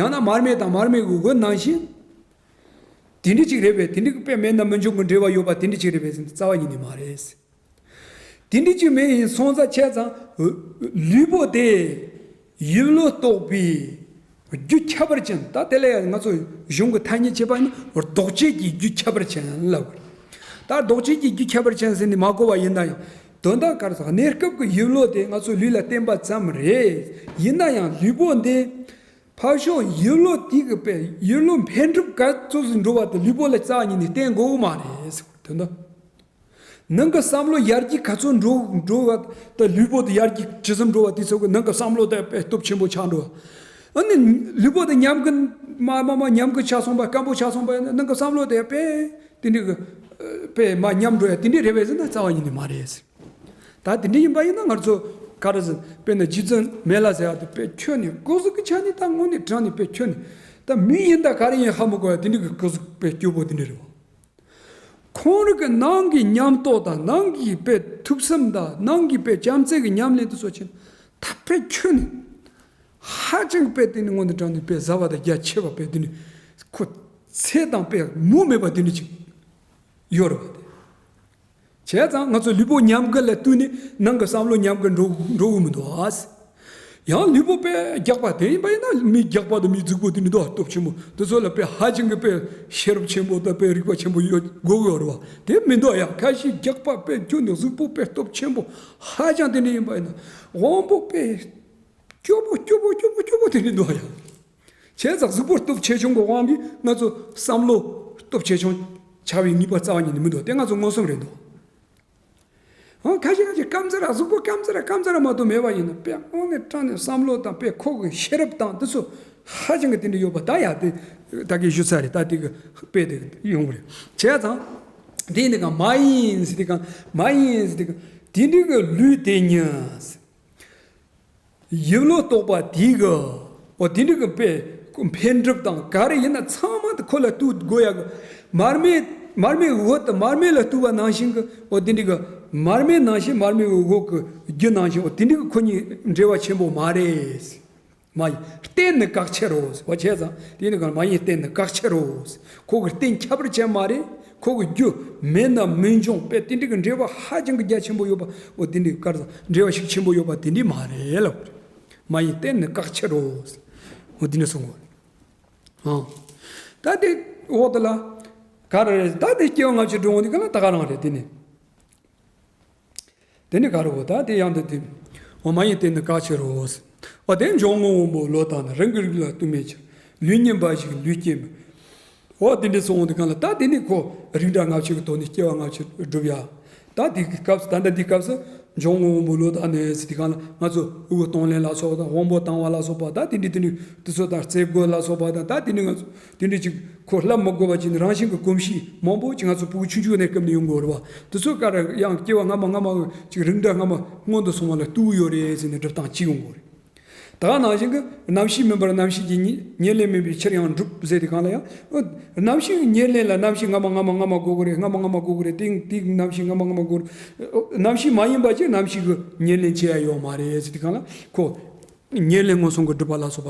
ཡང་ན་མར་མེ་དང་མར་མེ་གི་འོད་ནང་བཞིན། དེ་འདྲ་ཅིག་རེད་པས། དེ་འདྲ་གི་དཔེ་མེད་ན་མི་འབྱུང་གི་འབྲེལ་བ་ཡོད་པ་དེ་འདྲ་ཅིག་རེད་པས་ཟེར་ན། རྩ་བ་ཉིད་ནས་མ་རེད། དེ་འདྲ་ཅིག་མེད་ཡིན་སོང་ཙང་། བྱས་ཙང་ལུས་པོ་དེ་ཡིད་བློ་རྟོག་པའི་རྒྱུ་ཁྱད་པར་ཅན། ད་དེ་ལ་ཡང་ང་ཚོ་གཞུང་གི་ཐ་སྙད་བྱས་པ་ཡིན་ན་ལྡོག་བྱེད་ཀྱི་རྒྱུ་ཁྱད་པར་ཅན་ལབ་དགོས། ད་ལྡོག་བྱེད་ཀྱི་རྒྱུ་ཁྱད་པར་ཅན་ཟེར་ནས་མ་གོ་བ་ཡིན་ན་ཡང་། དོན་དག་ག་རེ་ཟེར། གནས་སྐབས་ཀྱི་ཡིད་བློ་དེ་ང་ཚོ་ལུས་ལ་བརྟེན་པ་ཙམ་རེད། ཡིན་ན་ཡང་ལུས་པོ་འདི་ཕར་ཕྱོགས་ཡིད་བློ་དེ་གི་དཔེ་ཡིད་བློ་འཕེལ་འགྲིབ་ག་ཚོད་ཅིག་འགྲོ་བ་དེ་ལུས་པོ་ལ་རྩ་བ་ཉིད་ནས་བརྟེན་དགོས་མ་རེད་ཟེར་བ་དོན་དུ། ནང་གི་བསམ་བློ་ཡར་རྒྱས་ག་ཚོད་འགྲོ་འགྲོ་བ་དང་། ལུས་པོ་དེ་ཡར་རྒྱས་ཇི་ཙམ་འགྲོ་བ་དེ་ཚོ་གི་ནང་གི་བསམ་བློ་དེ་དཔེ་སྟོབས་ཆེན་པོ་ཆགས་འགྲོ་བ། ཨ་ནི་ལུས་པོ་དེ་ཉམས་རྒུད་མ་མ་མ་ཉམས་རྒུད་ཆགས་སོང་བ། སྐམ་པོ་ཆགས་སོང་བ་ཡིན་ན་ནང་གི་བསམ་བློ་དེ་དཔེ་དེ་འདྲ་གི་དཔེ་མར་ཉམས་འགྲོ་ཡ་དེ་འདྲ་རེད་པས་ཟེར་ན་རྩ་བ་ཉིད་ནས་མ་རེད། ད་དེ་འདྲ་ཡིན་པ་ཡིན་ན་ང་ཚོ་ག་རེ་ཟེར། དཔེར་ན་རྗེ་བཙུན་མི་ལ་ཟེར་བ་དེ་དཔེ་ཁྱོན་ནས་སྐུ་གཟུགས་ཀྱི་ཆ་ནས་ད་དངོས་གནས་དྲང་ནས་དཔེ་ཁྱོན་ནས་ད་མི་ཡིན་ད་ག་རེ་ཡིན་ཧ་མི་གོ་ཡ་དེ་འདྲ་གི་སྐུ་གཟུགས་དཔེ་སྐྱོ་པོ་དེ་འདྲ་རེད་བ། ཁོང་རང་གི་ནང་གི་ཉམས་རྟོགས་དང་ནང་གི་དཔེ་ཐུགས་བསམ་དང་ནང་གི་དཔེ་བྱམས་བརྩེ་གི་ཉམས་ལེན་དེ་ཚོ་ཆེ་ན་ད་དཔེ་ཁྱོན་ནས་ཧ་ཅང་དཔེ་དེ་ནི་དངོས་གནས་དྲང་ནས་དཔེ་ཟབ་པ་དང་རྒྱ་ཆེ་བ་དཔེ་དེ་ནི་ཁོ་ཚད་དང་དཔེ་མུ་མེད་པ་དེ་འདྲ་ཅིག་ཡོད་རེད་བ་དེ། བྱས་ཙང་ང་ཚོ་ལུས་པོ་ཉམས་རྒུད་ལ་བསྟུན་ནས་ནང་གི་བསམ་བློ་ཉམས་རྒུད་འགྲོ་འགྲོ་གི་མི་འདུག་ཨ། ཡང་ལུས་པོ་དཔེ་རྒྱགས་པ་དེ་ཡིན་པ་ཡིན་ན་མི་རྒྱགས་པ་དང་མི་རྫིག་པོ་དེ་འདྲ་འདུག་ཨ། སྟོབས་ཆེན་པོ་དེ་ཚོ་ལ་དཔེ་ཧ་ཅང་གི་དཔེ་ཤེས་རབ་ཆེན་པོ་དང་དཔེ་རིག་པ་ཆེན་པོ་ཡོད་དགོས་ཀྱི་ཡོད་རེད་བ། དེ་མི་འདུག་ཡ། ཁ་ཤས་རྒྱགས་པ་དཔེ་ཁྱོན་ནས་གཟུགས་པོ་དཔེ་སྟོབས་ཆེན་པོ་ཧ་ཅང་དེ་འདྲ་ཡིན་པ་ཡིན་ན་དབང་པོ་དཔེ་སྐྱོ་པོ་སྐྱོ་པོ་སྐྱོ་པོ་སྐྱོ་པོ་དེ་འདྲ་འདུག་ཡ། བྱས་ཙང་གཟུགས་པོ་སྟོབས་ཆེ་ཆུང་གི་དབང་གིས་ང་ཚོ་བསམ་བློ་སྟོབས་ཆེ་ཆུང་ཆགས་པའི་ངེས་པ་རྩ་བ་ཉིད་ནས་མི་འདུག་དེ་ང་ཚོ་མངོན་སུམ་རེད་འདུག་ཨང་། ཁ་ཤས་ཁ་ཤས་སྐམ་ཙི་ར་གཟུགས་པོ་སྐམ་ཙི་ར་སྐམ་ཙི་ར་མ་གཏོགས་མེད་པ་ཡིན་ན་དཔེ་དངོས་གནས་དྲང་གནས་བསམ་བློ་དང་དཔེ་ཁོ་གི་ཤེས་རབ་དང་དེ་ཚོ་ཧ་ཅང་གི་དེ་འདྲ་ཡོད་པ། ད་ཡ་དེ་ད་གི་ཞུ་ཚར་རེད། ད་དེ་གི་དཔེ་དེ་ཡོང་གི་རེད། བྱས་ཙང་དེ་ནི་གང་མ་ཡིན་ཟེར་དེ་གང་མ་ཡིན་ཟེར་དེ་གང་དེ་འདྲ་གི་ལུས་དེ་ཉིད། ཡིད་བློ་རྟོག་པ་དེ་གི་འོ་དེ་འདྲ་གི་དཔེ་འཕེལ་འགྲིབ་དང་ག་རེ་ཡིན་ན་ཚང་མ་དེ་ཁོ་ལ་ལྟོས་དགོས་ཡ་གི། མར་མེ་མར་མེ་གི་འོད་དེ་མར་མེ་ལ་ལྟོས་པ་ནང་བཞིན་གི་འོ་དེ་འདྲ་གི་མར་མེ་ནང་བཞིན་མར་མེ་གི་འོད་གི་རྒྱུ་ནང་བཞིན་འོ་དེ་འདྲ་གི་ཁོ་གཉིས་འབྲེལ་བ་ཆེན་པོ་མ་རེད། མ་ཡིན་རྟེན་ནི་བཀག་ཕྱིར་རོ། འོ་བྱས་ཙང་དེ་ནི་གང་མ་ཡིན་རྟེན་ནི་བཀག་ཕྱིར་རོ། ཁོ་གི་རྟེན་ཁྱད་པར་ཅན་མ་རེད། ཁོ་གི་རྒྱུ་མེད་ན་མི་འབྱུང་བས་དེ་འདྲ་གི་འབྲེལ་བ་ཧ་ཅང་གི་རྒྱ་ཆེན་པོ་ཡོད་པ་འོ་དེ་འདྲ་གི་སྐལ་བཟང་འབྲེལ་བ་ཤུགས་ཆེན་པོ་ཡོད་པ་དེ་འདྲ་མ་རེད་ལབ། མ་ཡིན་རྟེན་ནི་བཀག་ཕྱིར་རོ། འོ་དེ་འདྲ་གསུང་གོ། ཨང་། ད་དེ་འོག་དེ་ལ་ག་རེ་རེད། ད་དེ་སྐྱེ་བ་སྔ་ཕྱི་སྒྲུབ་འོང་དེ་ག་ལ་ད་ག་རང་རེད་དེ་ནི། དེ་ནི་ག་རེ་འོ་ད་དེ་ཡང་དུ་དེ། འོ་མ་ཡིན་རྟེན་ནི་བཀག་ཕྱིར་རོ། འོ་དེ་འབྱུང་རྔུབ་དབང་པོ་བློ་དང་ནི། རང་གི་རིགས་ལ་ལྟོས་མེད་ཀྱང་། ལུས་ཉམས་པ་ཞིག་ལུས་སྐྱེ་མེད། འོ་དེ་འདྲ་སོང་དེ་གང་ལ་ད་དེ་ནི་ཁོ་རིགས་འདྲ་ལྔ་བཅུ་གི་ཐོག་ནས་སྐྱེ་བ་ལྔ་བཅུ་སྒྲུབ་ཡ། ད་དེ་གི་སྐབས་སུ་ད་ལྟ་དེའི་སྐབས་སུ་འབྱུང་རྔུབ་དབང་པོ་བློ་དང་ནི་ཟེར་དེ་གང་ལ་ང་ཚོ་དབུགས་གཏོང་ལེན་ལ་སོགས་དང་དབང་པོ་བཏང་བ་ལ་སོགས་པ་ད་དེ་འདྲ་དེ་འདྲ་དེ་ཚོ་དང་རྩེད་དགོད་ལ་སོགས་པ་དང་ད་དེ་འདྲ་ང་ཚོ་དེ་འདྲ་ཅིག་ཁོ་ལབ་མི་དགོས་པ་ཅིག་ནི་རང་བཞིན་གྱི་གོམས་གཤིས་མང་པོ་ཅིག་ང་ཚོ་ཕྲུ་གུ་ཆུང་ཆུང་ནས་སྐབས་ནས་ཡོང་དགོས་རེད་བ། དེ་ཚོ་ག་རེ་ཡང་སྐྱེ་བ་སྔ་མ་སྔ་མ་ཅིག་རིགས་འདྲ་སྔ་མ་སྔོན་དུ་སོང་བ་ལ་ལྟོས་ཡོད་རེད་ཟེར་ནས་སྒྲུབ་སྟངས་ཅིག་ཡོང་དགོས་རེད། ད་ག་ནང་བཞིན་གྱི་རྣམ་ཤེས་མིན་པར་རྣམ་ཤེས་ཀྱི་ཉེར་ཉེར་ལེན་མིན་པའི་ཕྱིར་ཡང་འགྲུབ་ཟེར་དེ་གང་ལ་ཡང་། རྣམ་ཤེས་ཀྱི་ཉེར་ལེན་ལ་རྣམ་ཤེས་སྔ་མ་སྔ་མ་སྔ་མ་དགོས་ཀྱི་རེད། སྔ་མ་སྔ་མ་དགོས་ཀྱི་རེད། དེ་དེའི་རྣམ་ཤེས་སྔ་མ་སྔ་མ་དགོས་རེད། རྣམ་ཤེས་མ་ཡིན་པ་ཅིག་རྣམ་ཤེས་ཀྱི་ཉེར་ལེན་བྱེད་ཡ་ཡོད་མ་རེད་ཟེར་དེ་གང་ལ་ཁོ་ཉེར་ལེན་མངོན་སུམ་གྱིས་གྲུབ་པ་ལ་སོགས་པ།